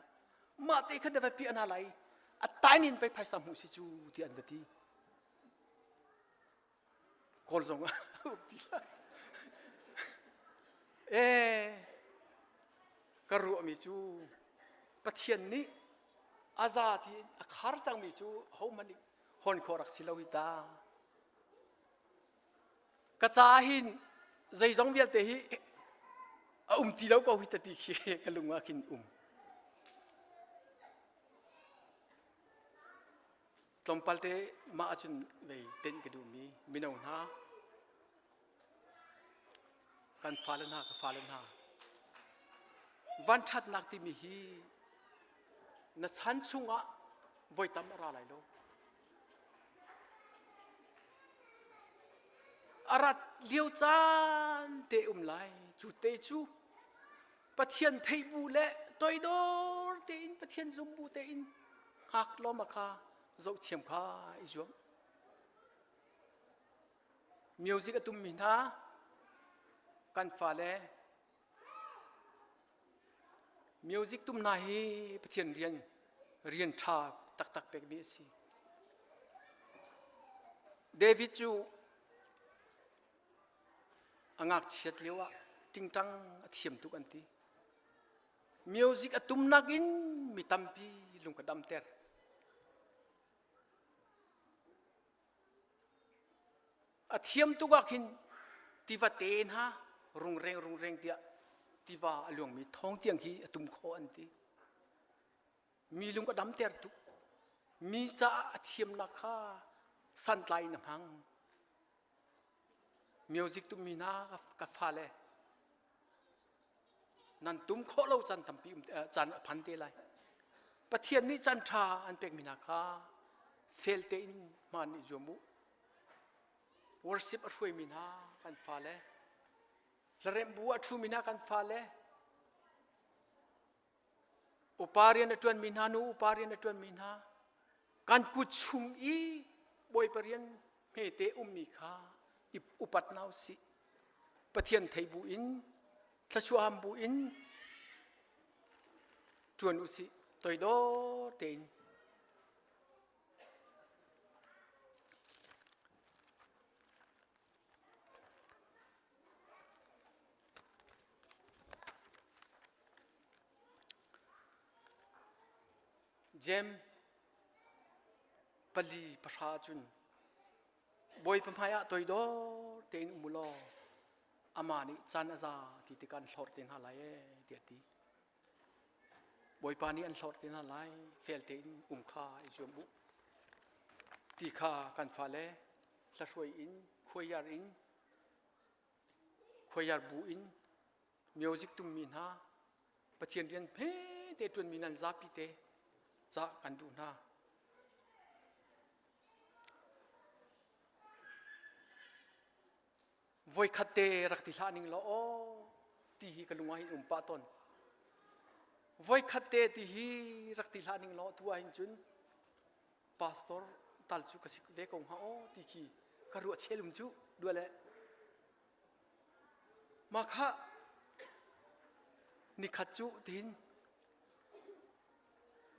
mah te khan na va piah hna lai a tain in pei phaisa hmuh si cu ti an va ti Kawl zong ah um ti lai. Eh, ka ruahmi cu Pathian nih a za ti a khar cangmi cu hohmanh nih hon khawh rak si lo hi ta. Ka ca hin zeizong vialte hi a um ti lo ko hi ta ti khi ka lung ah khin um. Tlawmpal te mah ahcun vei tenh ka duhmi mino hna kan fale hna ka fale hna vanṭhatnak timi hi na chan chungah voi tam a ra lai lo. A rat lio caan te um lai cu te cu Pathian theih bu le toidor tein Pathian zum bu tein hngak lawm kha zohthiam kha i zuam. Music a tummi hna kan fale music tum hna hi Pathian rian rian ṭha taktak pekmi a si. David cu A ngakchiat lioah ṭingṭang a thiam tuk an ti. Music a tumnak in mi tampi lung ka damter. A thiam tuk ah khin tiva te hna rungreng rungreng tiah tiva a luangmi thawng tiang khi a tum khawh an ti. Mi lung a damter tuk. Mi caah a thiamnak kha santlai in a hmang. Music tummi hna ka fale nan tum khawh lo caan tampi um caan a phan te lai. Pathian nih caan ṭha an pekmi hna kha fel tein hmaan i zuam u. Worship a hruaimi hna kan fale, hlaremh bu a ṭhumi hna kan fale, upa rian a ṭuanmi hna nu upa rian a ṭuanmi hna kan kut chung i bawipa rian hmete ummi kha i upat hna usih pathian thei bu in thluachuah ham bu in ṭuan usih toidor tein Jem pali pahra cun Bawipa hmaiah toidor tein um u law amah nih caan a za ti tikah an hlorh te hna lai ee tiah a ti. Bawipa nih an hlorh te hna lai fel tein um kha i zuam u ti kha kan fale hlahruai in khuaiar in khuaiar bu in music tummi hna Pathian rian hmete ṭuanmi nan zapi te cah kan duh hna. Voikhat te rak ti hlah ning law aw ti hi ka lung ah hin um pah tawn. Voikhat te ti hi rak ti hlah ning law tu ah hin cun pastor tal cu ka si ve ko hnga aw ti khi ka ruah chelum cu dua le mah kha nikhat cu tin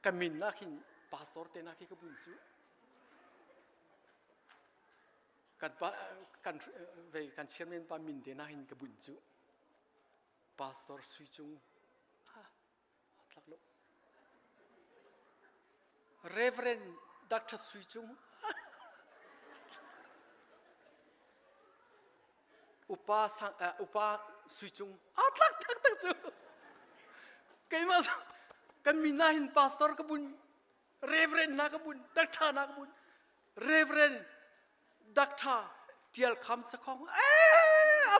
ka min na khin pastor te na khi ka bun cu kan pa kan vei kan chairman pa min te na hin ka bun cu pastor sui cung ah tlak lo Reverend Dr. Sui Cung upa sang uh, upa Sui Cung a tlak tak tak cu keimah kan min na hin pastor ka bun Reverend na ka bun Dr. na ka bun Reverend Dr. Tial kham sakhong eh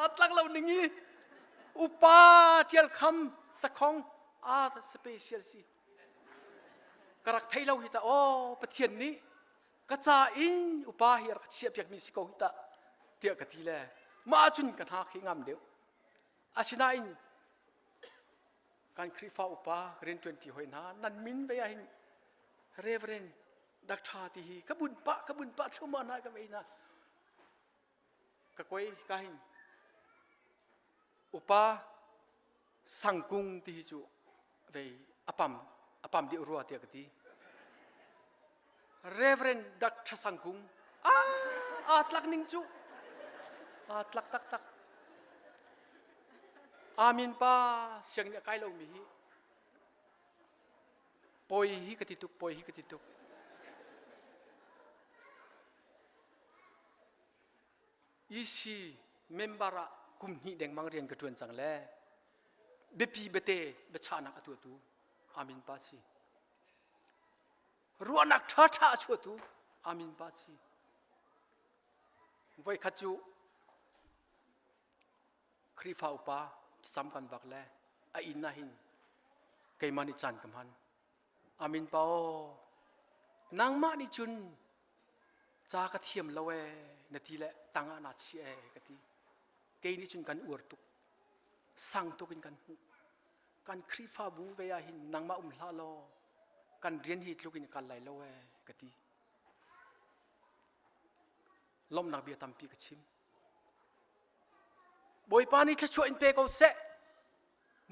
a tlak lo ning i upa tial kham sakhong a special si ka rak thei lo hi ta o pathian nih ka ca in upa hi rak chiah piak mi si ko hi ta tiah ka ti le mah cun ka hna khi ngam deuh asinain kan Khrihfa upa rianṭuanṭi hoi hna nan min ve ah hin Reverend Dr. ti hi ka bun pah ka bun pah thluahmah hna ka vei hna ka koi ka hin upa sangkung ti hi cu vei apam apam deuh rua tiah ka ti Reverend Dr. Sangkung aa tlak ning cu aa tlak taktak Amin pa siang nih a kai lomi hi poi hi ka ti tuk poi hi ka ti tuk EC member ah kum hnih dengmang rian ka ṭuan cang le biapi bete biachahnak a tuahtu Amin pa si ruahnak ṭhaṭha a chuahtu Amin pa si voikhat cu Khrihfa upa sam kan bak le a inn ah hin keimah nih caan ka hman. Amin pa aw nangmah nih cun ca ka thiam lo ee na ti le tang ah naa chiah ee ka ti. Kei nih cun kan uar tuk. Sang tuk in kan hmuh. Kan Khrihfabu ve ah hin nangmah um hlah law kan rian hi tluk in kal lai lo ee ka ti. Lawmhnak bia tampi ka chim. Bawipa nih thluachuah in pe ko seh.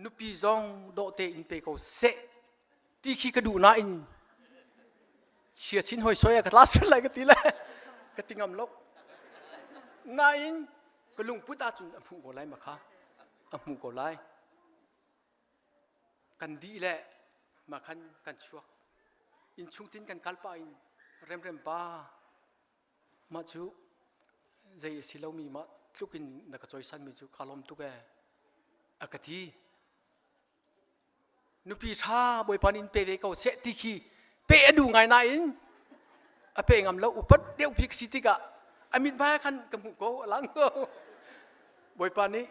Nupi zong dawhte in pe ko seh. Ti khi ka duh nain chia chin hoi soi ka tla sual lai ka ti le ka ti ngam lo. Nain ka lungput ahcun a hmuh ko lai ma kha. A hmuh ko lai. Kan dih le ma khan kan chuak. Inn chung tin kan kal pah in remrem pa Mah cu zei a si lomi mah tluk in na ka cawisanmi cu kaa lawm tuk ee a ka ti. Nupi ṭha Bawipa nih in pe ve ko seh ti khi pe a duh ngai nain a pe ngam lo upat deuh bik si tikah a mithmai ah khan ka hmuh ko a lang ko. Bawipa nih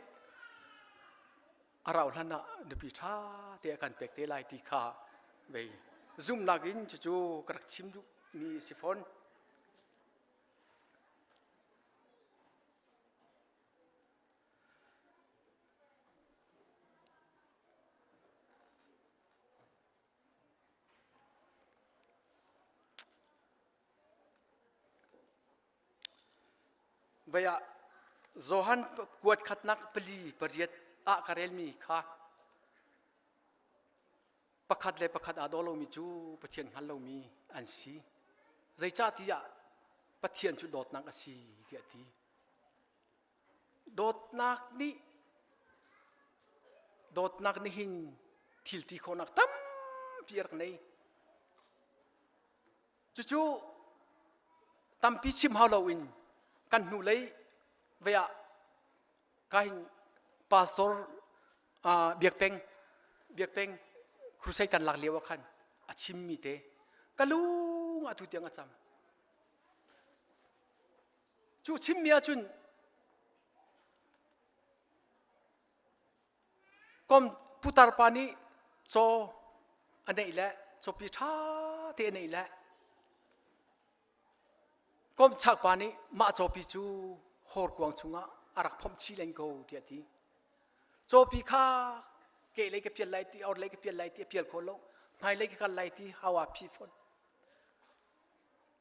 a rauh hlan ah nupi ṭha te a kan pek te lai ti kha vei zumhnak in cucu ka rak chim duhmi a si fawn. Vei ah Johan kuat khatnak pali pariat ah ka relmi kha pakhat le pakhat aa daw lomi cu Pathian hngal lomi an si. Zeicahtiah Pathian cu dawtnak a si tiah a ti. Dawtnak nih dawtnak nih hin thil ti khawhnak tampi a rak nei. Cucu tampi chim hau loin kan hnulei vei ah kahin pastor biakpeng biakpeng crusade kan lak lio ah khan a chimmi te ka lung atu tiang a cam cu chimmi ahcun Kom putar pa nih caw a neih le cawpi ṭha te a neih le komchak pa nih mah cawpi cu hawrkuang chungah a rak phomh chih len ko tiah a ti. Cawpi kha kehlei ka pial lai ti orlei ka pial lai ti a pial kho lo hmailei ka kal lai ti hawa phi fawn.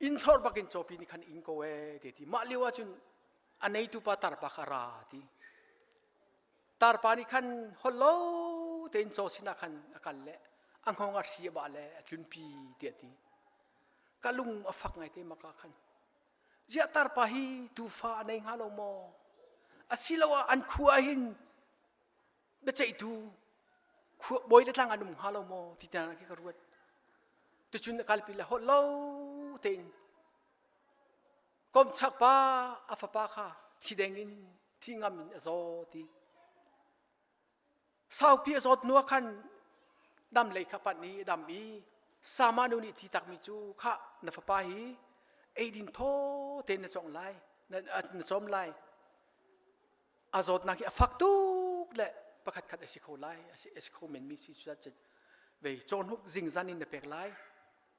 Inn thlor bakin cawpi nih khan inn ko ee ti ti. Mah lio ahcun a neitu pa tarpa kha ra ti. Tarpa nih khan holh lo tein caw sinah khan a kal le a hngawng a hri a bah le a tlunpi tiah a ti. Ka lung a fak ngaite maka khan. Ziah tarpa hi tufa a nei hnga lo maw? Asiloah an khua hin biaceihtu khua bawi le tlang an um hnga lo maw ti tiang khi ka ruat. Tucun a kalpi le holh lo tein komchak pa a fapa kha thi deng in thi ngam in a zaw ti saupi a zawt hnu ah khan dam lei kha panh i a dam i sama nu nih thi takmi cu kha na fapa hi eidin thaw tein na cawng lai. Na cawm lai. A zawtnak hi a fak tuk le pakhat khat a si kho lai, a si kho men mi si cu vei cawhnuk zingzan in na pek lai.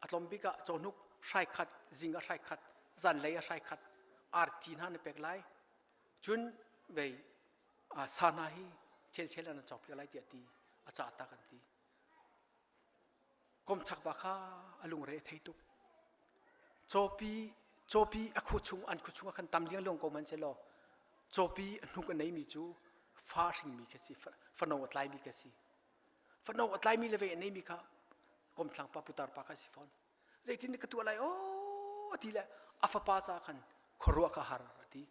A tlawm bik ah cawhnuk hrai khat, zing ah hrai khat, zanlei ah hrai khat, arti hna na pek lai. Cun vei sa hna hi chelchel an cawk piak lai tiah ti a cah tak an ti. Komchak pa kha a lungre a thei tuk. Cawpi cawpi a khu chung an khu chung ah khan tam liang ko man selaw cawpi a hnuk a neimi cu fa hringmi kha si fano a tlaimi kha si fano a tlaimi le vei a neimi kha komthlang pa putar pa kha si fawn zeitin ka tuah lai aw ti le a fapa ca khan khuaruah ka har a ti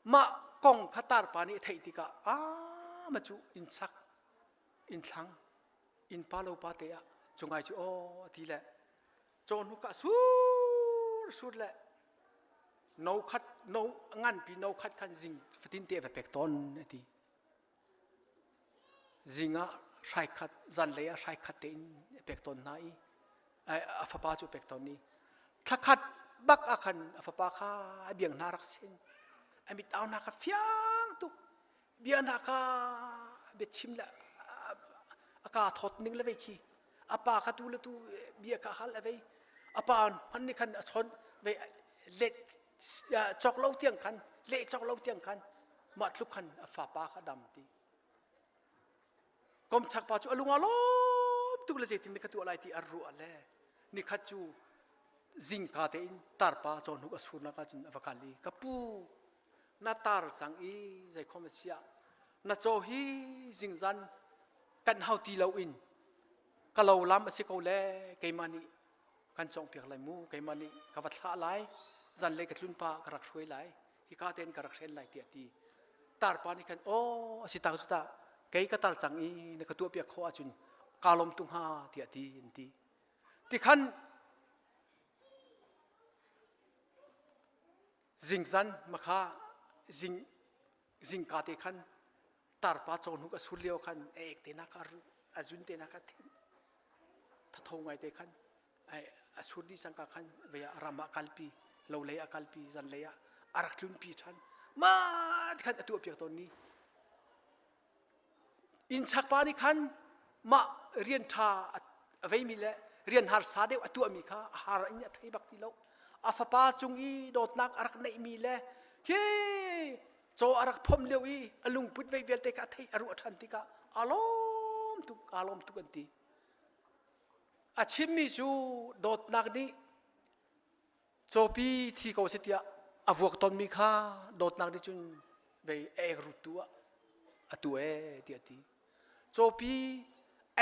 Mah kong kha tarpa nih a theih tikah aa ma cu inn chak, inn thlang, inn pa lo pa te ah cungai cu aw a ti le cawhnuk ah sur sur le no khat no nganpi no khat khan zing fatin te va pek tawn a ti. Zing ah hrai khat, zanlei ah hrai khat tein a pek tawn hna i a fapa cu a pek tawn i thlakhat bak ah khan a fapa kha a biang hna rak sin a mit au hna kha fiang tuk bia hna kha biachim le a ka thawt ning le vei khi a pa kha tu le tu bia kha hal a vei a pa hman nih khan a chawnh vei let cawk lo tiang khan leh cawk lo tiang khan mah tluk khan a fapa kha dam ti komchak pa cu a lung a lawm tuk le zeitin ka tuah lai ti a ruah le nikhat cu zingka tein tarpa cawhnuk a surnak ahcun a va kal i ka pu na tar cang i zeikhom a siah na caw hi zingzan kan hau ti lo in ka lo lam a si ko le keimah nih kan cawngpiak lai mu keimah nih ka va thlah lai zanlei ka tlun pa ka rak hruai lai hika tein ka rak hren lai tiah ti tarpa nih khan aw a si tak cu ta kei ka tar cang i na ka tuahpiak khawh ahcun kaa lawm tung hnga tiah ti an ti ti khan zingzan makha zing zingka te khan tarpa cawhnuk a sur lio khan a ek te nak a ru a zun te nak a thin thatho ngai te khan a sur dih cangka khan ve ah ram ah kalpi lo lei ah kalpi zan lei ah a rak tlunpi ṭhan ma ti khan a tuah piak tawn ni inn chak pa nih khan mah rian ṭha a veimi le rian harsa deuh a tuahmi kha a har in a thei bak ti lo a fapa cung i dawtnak a rak neihmi le khi caw a rak phomh lio i a lungput vei vialte kha a theih a ruah ṭhan tikah aa lawm tuk aa lawm tuk an ti a chimmi cu dawtnak nih cawpi thi ko si tiah a vuak tonmi kha dawtnak nih cun vei a ek rut tu ah a tu ee tiah a ti cawpi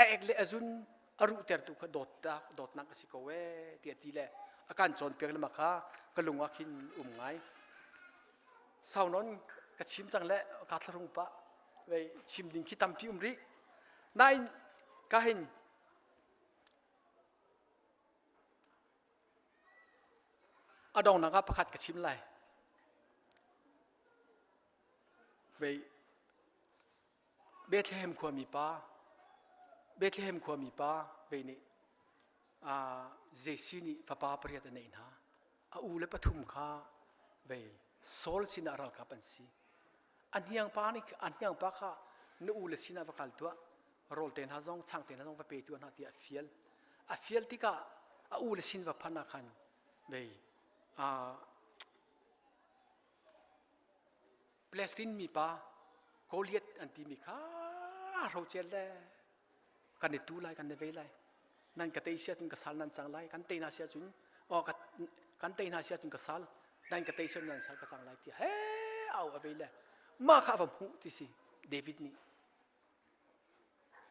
a ek le a zun a ruhtertu kha dawtnak dawtnak a si ko ee tiah ti le a kan cawnpiak le kha ka lung ah khin um ngai sau non ka chim cang le ka thlarung pah vei chim ding khi tampi um rih nain ka hin a dongnak ah pakhat ka chim lai vei Bethlehem khuami pa Bethlehem khuami pa ve nih Jesse nih fapa pariat a neih hna. A u le pathum kha vei Saul sinah ralkap an si. A hniang pa nih a hniang pa kha na u le sinah va kal tuah rawl te hna zong chang te hna zong va pe tuah hna tiah a fial. A fial tikah a u le sin va phanh ah khan vei Palestine mipa Goliath an timi kha hrocer le kan i tu lai kan i vei lai nan ka tei sia cun ka sal nan cang lai kan tei hna sia cun oh ka kan tei hna sia cun ka sal nan ka tei sia nan sal ka cang lai ti he au a vei le mah kha va hmuh ti si David nih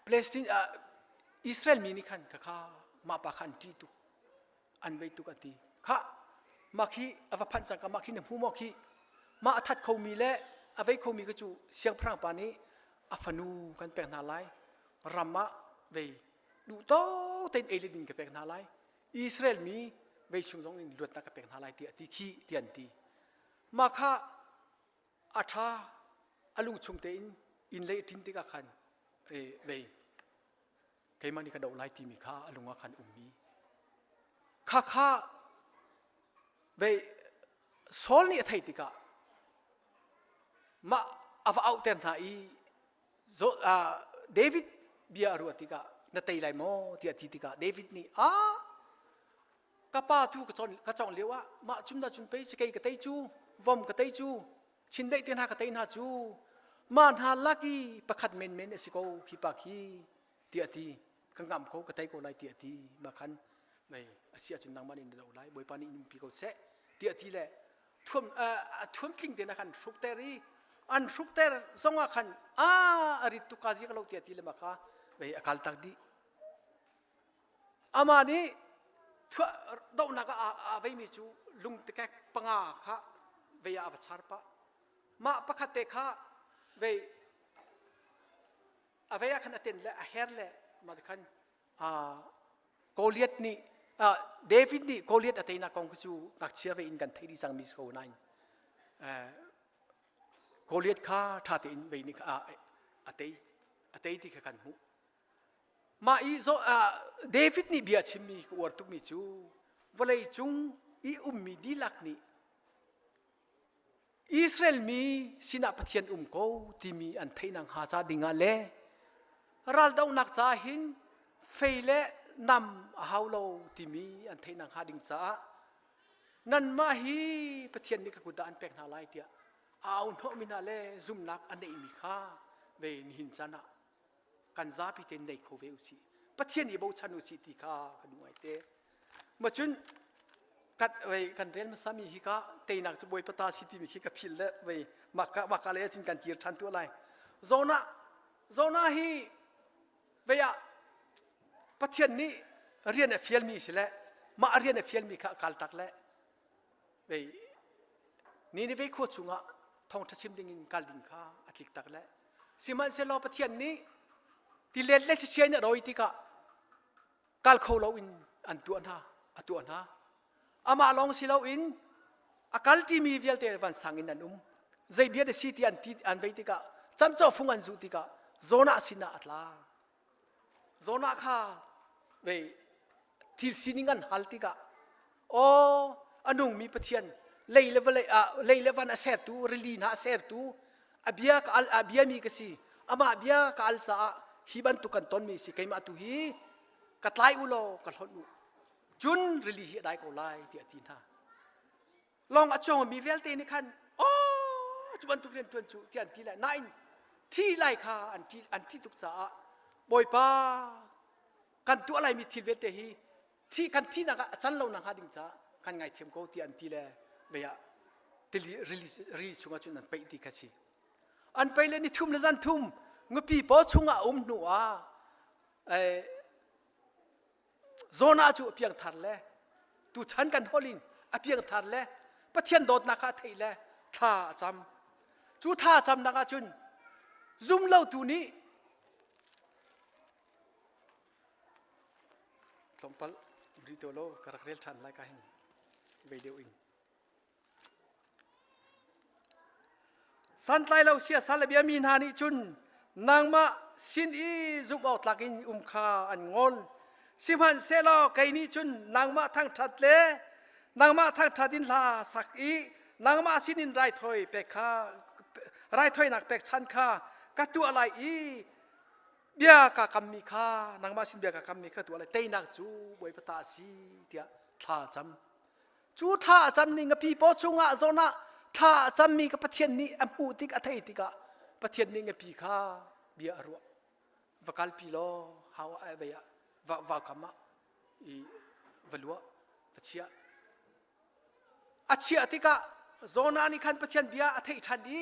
Palestine uh, Israel mi nih khan kha kha mah pa kha an ṭih tuk an vei tuk a ti kha mah khi a va phanh cangka mah khi na hmu maw khi mah a that khomi le a vei khomi kha cu siangpahrang pa nih a fanu kan pek hna lai ram ah vei duh to tein ei le din ka pek hna lai Israel mi vei chung zong in luatnak ka pek hna lai tiah a ti khi ti an ti mah kha a ṭha a lung chung tein inn lei a ṭin tikah khan vei keimah nih ka doh lai timi kha a lung ah khan ummi kha kha vei Saul nih a theih tikah mah a va auhter hna i David bia a ruah tikah na tei lai maw tiah ti tikah David nih a ka pa tu ka chon ka chong lio ah mah cum na cun pei sikei ka tei cu vom ka tei cu chindeih te hna ka tei hna cu ma hna laki pakhat men men a si ko khi pa khi tiah ti ka ngam ko ka tei ko lai tiah ti ma khan mei a si ahcun nangmah nih na do lai bawipa nih in pi ko seh tiah ti le thuam thuam tling te na khan hrukter i an hrukter zong ah khan a a rit tuk ka zik lo tiah ti le ma kha mei a kal tak dih Amah nih dohnak ah aa veimi cu lungtekek panga kha vei ah a va char pah. Mah pakhat te kha vei a vei ah khan a ten le a her le mah ti khan Goliath nih David nih Goliath a teinak kong cu ngakchia ve in kan theih dih cangmi si ko nain Goliath kha ṭha tein vei nih a tei a tei ti kha kan hmuh. Mah i David nih bia a chimmi ka uar tukmi cu vawlei cung i ummi dihlak nih Israel mi sinah Pathian um ko timi an theih nakhnga ca dingah le raldohnak ca hin fei le nam a hau lo timi an theih nakhnga ding caah nanmah hi Pathian nih ka kut ah an pek hna lai tiah a au hnawhmi hna le zumhnak a neihmi kha ve nihin caan ah kan zapi tein nei kho ve usih Pathian i bochan usih ti kha ka duh ngai te ma cun kat wei kan rel hmasa mi hi ka teinak cu bawipa ta si timi khi ka phil le wei maka maka le cun kan kir than tu lai zona zona hi wei ah Pathian nih rian a fial mi si le mah rian a fial mi kha kal tak le vei Nineveh khua chungah thawngṭha chim dingin kal ding kha a tlik tak le sihmanhsehlaw Pathian nih tilet le thlichia in a rawi tikah kal kho loin an tuah hna a tuah hna amah lawng si loin a kal ṭimi vialte vansang in an um zei bia da si ti an ti an vei tikah camcawh fung an zuh tikah Jonah sinah a tla Jonah kha vei thil sining an hal tikah aw a nungmi Pathian lei le vawlei ah lei le van a sertu rili hna a sertu a bia ka al a biami ka si amah bia ka al caah hi bantuk kan tonmi si keimah tu hi ka tlai u law ka hlonh u cun rili hi a dai ko lai tiah a ti hna lawng a cuangmi vialte nih khan aw cu bantuk rian ṭuan cu tiah an ti lai nain thi lai kha an ṭih an ṭih tuk caah Bawipa kan tuah laimi thil vialte hi thi kan thihnak ah a can lo nakhnga ding caah kan ngaithiam ko tiah an ti le vei ah tili rili rili chungah cun an paih ti kha si an paih le ni thum le zan thum ngapi paw chungah a um hnu ah Jonah cu a piangthar le tuchan kan holh in a piangthar le Pathian dawtnak kha a theih le thla a cam. Cu thla a camnak ah cun zumlotu nih tlawmpal ri to lo ka rak rel ṭhan lai ka hin vei deuh in. Santlai lo siasal a biami hna nih cun nangmah sin i zumh awk tlak in um kha an ngol. Sihmanhsehlaw kei nih cun nangmah thangṭhat le nangmah thangṭhat in hla sak i nangmah sinin raithawi pek kha raithawinak pekchanh kha ka tuah lai i bia kaa kammi kha nangmah sin bia kaa kammi kha tuah lai teinak cu Bawipa ta a si tiah thla a cam. Cu thla a cam ning a pipaw chungah zawn ah thla a cammi ka Pathian nih a hmuh tik a theih tikah Pathian nih ngapi kha bia a ruah. Va kalpi law hau ah vei ah va va kam ah i va luah va chiah. A chiah tikah Jonah nih khan Pathian bia a theih ṭhan i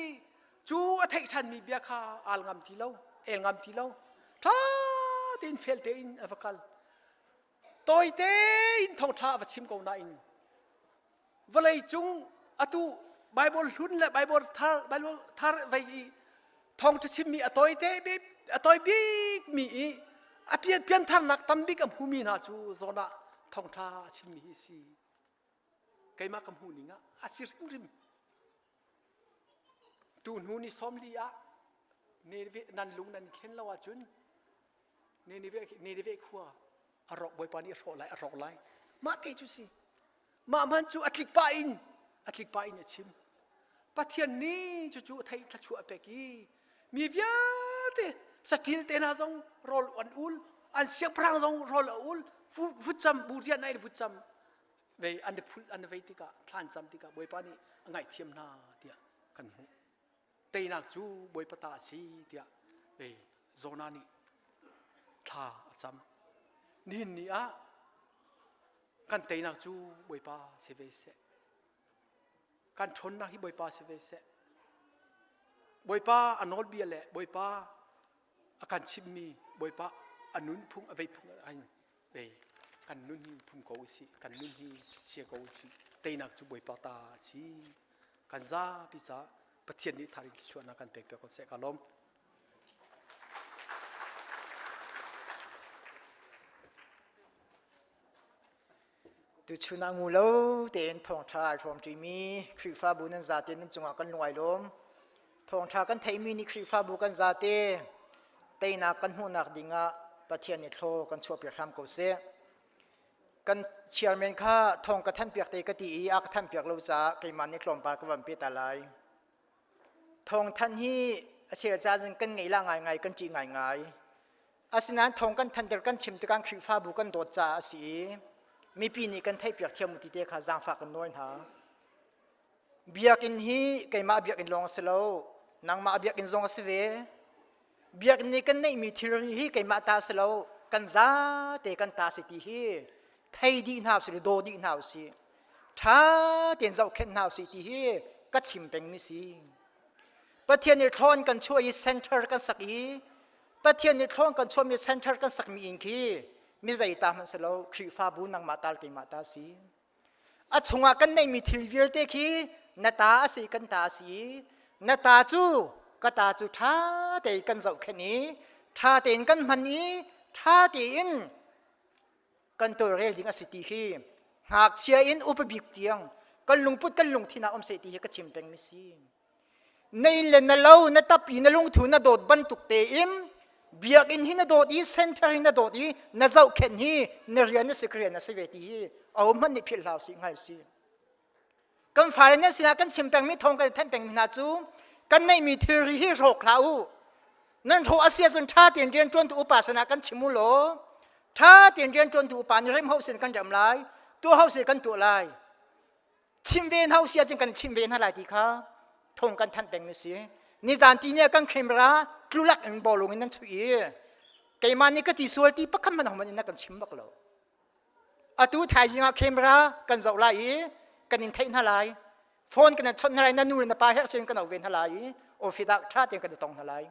cu a theih ṭhanmi bia kha al ngam ti lo, el ngam ti lo. Ṭha tein fel tein a va kal. Tawite in thawngṭha a va chim ko nain vawlei cung atu Bible hlun le Bible thar Bible thar vei i thawngṭha chimmi a tawite bik a tawi bikmi i a pian piantharnak tam bik a hmumi hna cu zawn ah thawngṭha a chimmi hi a si. Keimah ka hmuh ning ah a si hrimhrim. Tu hnu ni 40 ah nan lung nan thlen lo ahcun Nineveh khua a rawk Bawipa nih a hrawh lai a rawk lai mah te cu si mah hman cu a tlik pah in A tlik pah in a chim. Pathian nih cucu a theih thluachuah a pek i mi vialte saṭil te hna zong rawl an ul, an siangpahrang zong rawl a ul, vutcam bu rian in vutcam vei an i phulh an i vei tikah thla an cam tikah Bawipa nih a ngaihthiam hna tiah kan hmuh. Teinak cu Bawipa ta a si tiah vei Jonah nih thla a cam. Nihin ni ah kan teinak cu Bawipa si ve seh. Kan ṭhawnnak hi Bawipa si ve seh. Bawipa a nawlbia le Bawipa a kan chimhmi Bawipa a nunphung a veiphung ai ve kan nun hi phung ko usih kan nun hi sia ko usih teinak cu Bawipa ta a si kan zapi ca Pathian nih tharin thluachuahnak kan pek piak ko seh ka lawm. Tuchun ah ngu lo tein thawngṭha ai hrawmṭimi Khrihfabu nan zate nan cungah kan lung ai lawm. Thawngṭha kan theihmi nih Khrihfabu kan zate teinak kan hmuhnak dingah Pathian nih thlaw kan chuahpiak hram ko seh. Kan chairman kha thawng ka thanpiak te ka ti i a ka thanpiak lo caah keimah nih tlawmpal ka van pe ta lai. Thawngthanh hi a chel ca cun kan ngei la ngaingai kan ṭih ngaingai. Asinain thawng kan thanter kan chim tikah Khrihfabu kan dawt caah a si i mipi nih kan theihpiak thiam u ti te kha zaangfah kan nawl hna. Biakinn hi keimah biakinn lawng a si lo, nangmah biakinn zong a si ve. Biakinn nih kan neihmi thilri hi keimah ta a si lo, kan zate kan ta si ti hi thei dih hna usih daw dih hna usih. Ṭha tein zohkhenh hna usih ti hi ka chim pengmi si. Pathian nih thlawn kan chuah i center kan sak i Pathian nih thlawng kan chuahmi center kan sakmi inn khi mi zei ta hmanh si lo Khrihfabu nangmah tal keimah ta si. A chungah kan neihmi thil vialte khi na ta a si kan ta a si na ta cu ka ta cu ṭha tein kan zohkhenh i ṭha tein kan hman i ṭha tein kan tawlrel ding a si ti hi ngakchia in upa bik tiang kan lungput kan lungthin ah um seh ti hi ka chim pengmi si. Na inn le na lo na tappi na lungthu na dawt bantuk tein biakinn hi na dawt i center hi na dawt i na zohkhenh hi na rian na si rian na si ve ti hi aho hmanh nih philh hlah usih hngal si. Kan fale nan sinah kan chim pengmi thawng kan thanh pengmi hna cu kan neihmi thilri hi hrawk hlah u. Nan hrawh a si ahcun ṭha tein rian ṭuantu upa sinah kan chim u law ṭha tein rian ṭuantu upa nih rem ho sin kan rem lai tuah ho sin kan tuah lai. Chim ve hna usi ahcun kan chim ve hna lai ti kha thawng kan thanh peng mi si. Nizan ti nih kan camera tlulak in bawlung in nan chuih i keimah nih ka ti sual ti pakhat hmanh hmanh in na kan chim bak lo. Atu thaizing ah camera kan zoh lai i kan in theih hna lai. Phone kan in chawnh hna lai na nu le na pa herh sin kan auh ve hna lai i office ah ṭha tein kan i tong hna lai.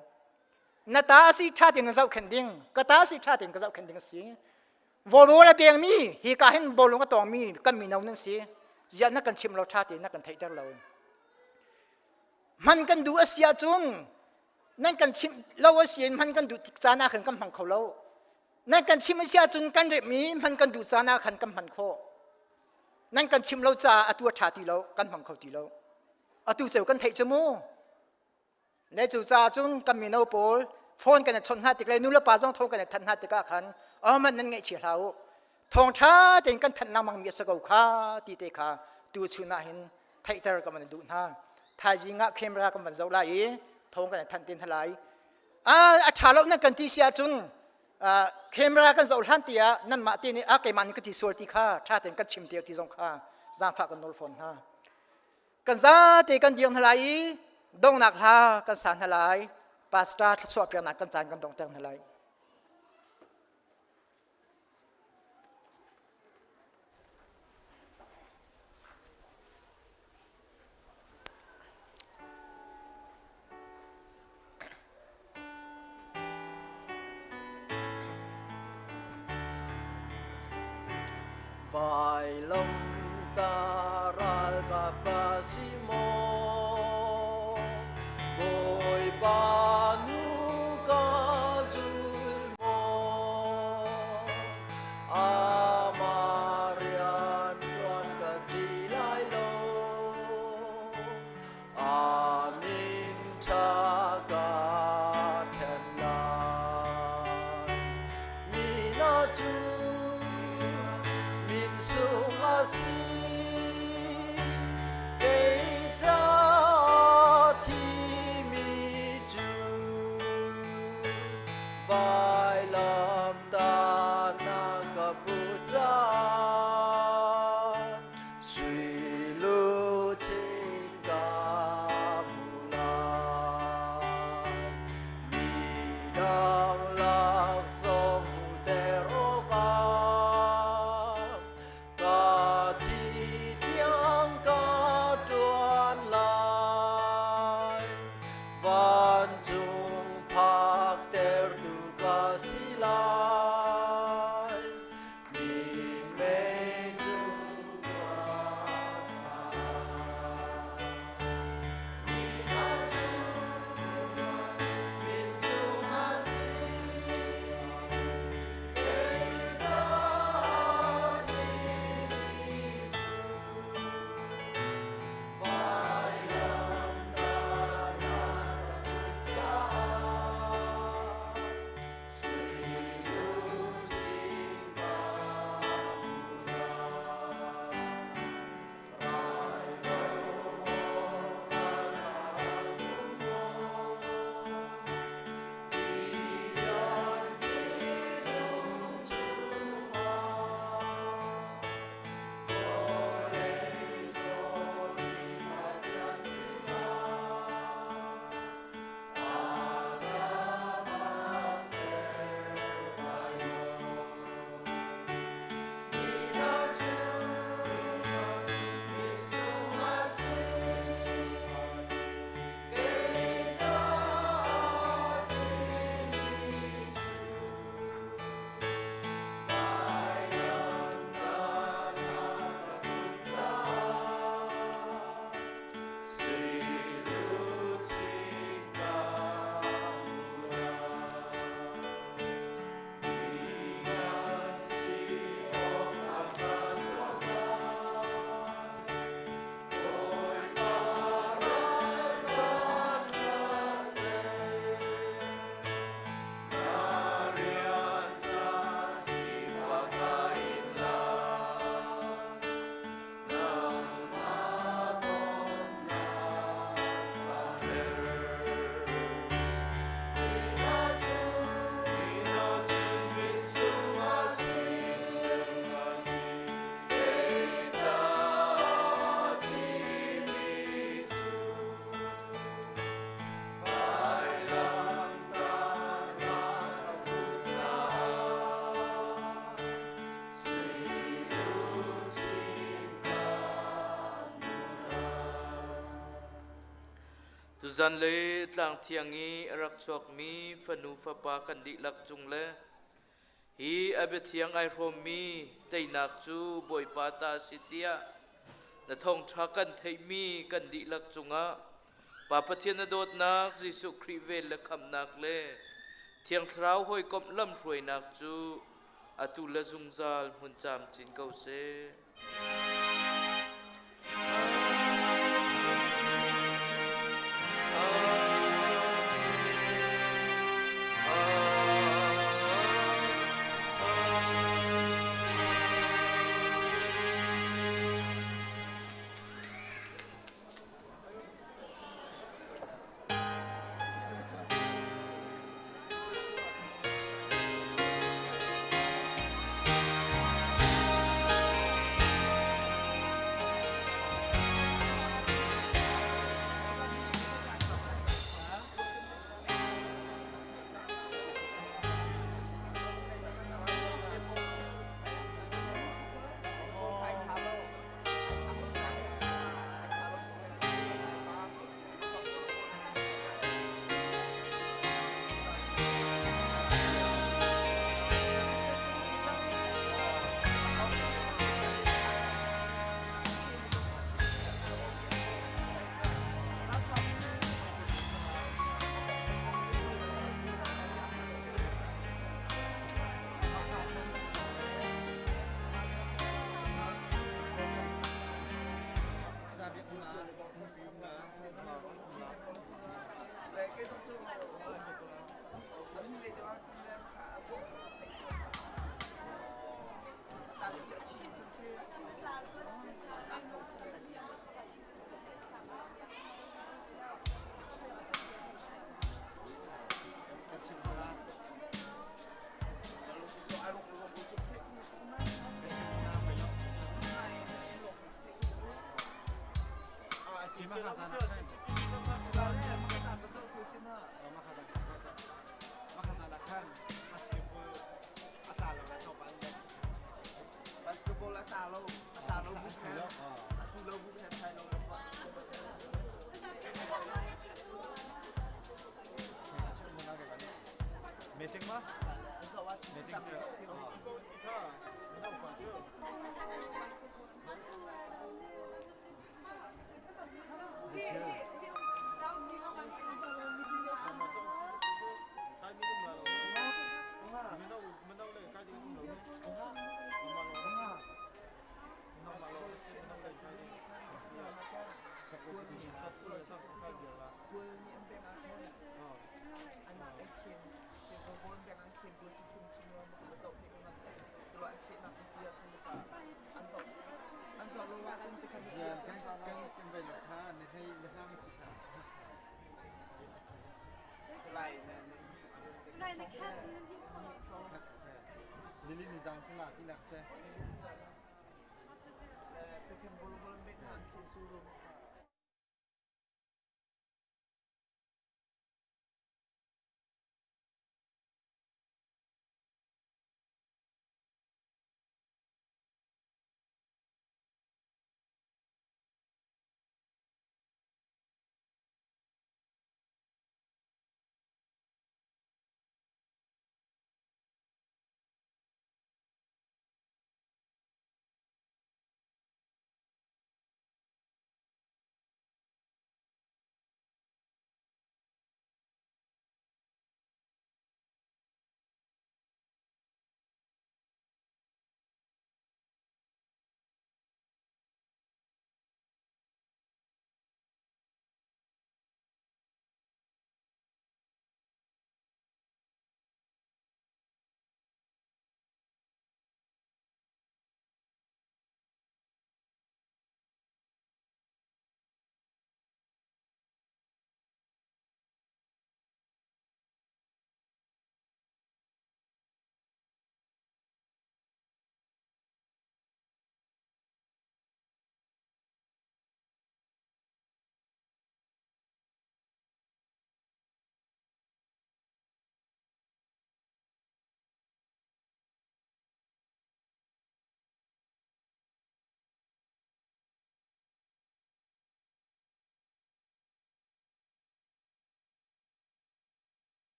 Na ta a si ṭha tein na zohkhenh ding, ka ta a si ṭha tein ka zohkhenh ding a si. Vawrawl a pengmi hi ka hin bawlung a tawngmi kan mino nan si. Ziah na kan chim lo ṭha tein na kan theihter lo. Hman kan duh a si ahcun nan kan chimh lo a si in hman kan duh tik caan ah khan kan hmang kho lo. Nan kan chimh a si ahcun kan remh i hman kan duh caan ah khan kan hman khawh. Nan kan chimh lo caah atu a ṭha ti lo, kan hmang kho ti lo. Atu ceu kan theih cu mu. Le cucaah cun kan mino pawl phone kan i chawnh hna tik le nulepa zong thawng kan i thanh hna tikah khan ahohmanh nan ngaihchia hlah u. Thawngṭha tein kan thanh lengmang mi a si ko kha ti te kha tu chun ah hin theihter ka van duh hna. Thaizing ah camera kan van zoh lai i thawng kan i thanh te hna lai. A ṭha lo nan kan ti si ahcun camera kan zoh hlan tiah nanmah te nih a keimah nih ka ti sual ti kha ṭha tein kan chim te ti zong kha zaangfah kan nawl fawn hna. Kan zate kan dir hna lai i donghnak hla kan sa hna lai. Pastor thluachuah piaknak kan caan kan donghter hna lai. Vailam ta ralkap ka si maw Bawipa nu ka zul maw Amah rian ṭuan ka ṭi lai lo Amin ṭha ka then lai. Mi na cu min sung a si. Tuzan le tlang thiang i a rak chuakmi fanu fapa kan dihlak cung le hi a biathiang ai hrawmmi teinak cu Bawipa ta a si tiah na thawngṭha kan theihmi kan dihlak cungah Pa Pathian na dawtnak, Jesuh Khrih vel le khamhnak le Thiang Thlarau hawikomh lamhruainak cu atu le zungzal hmun camcin ko seh.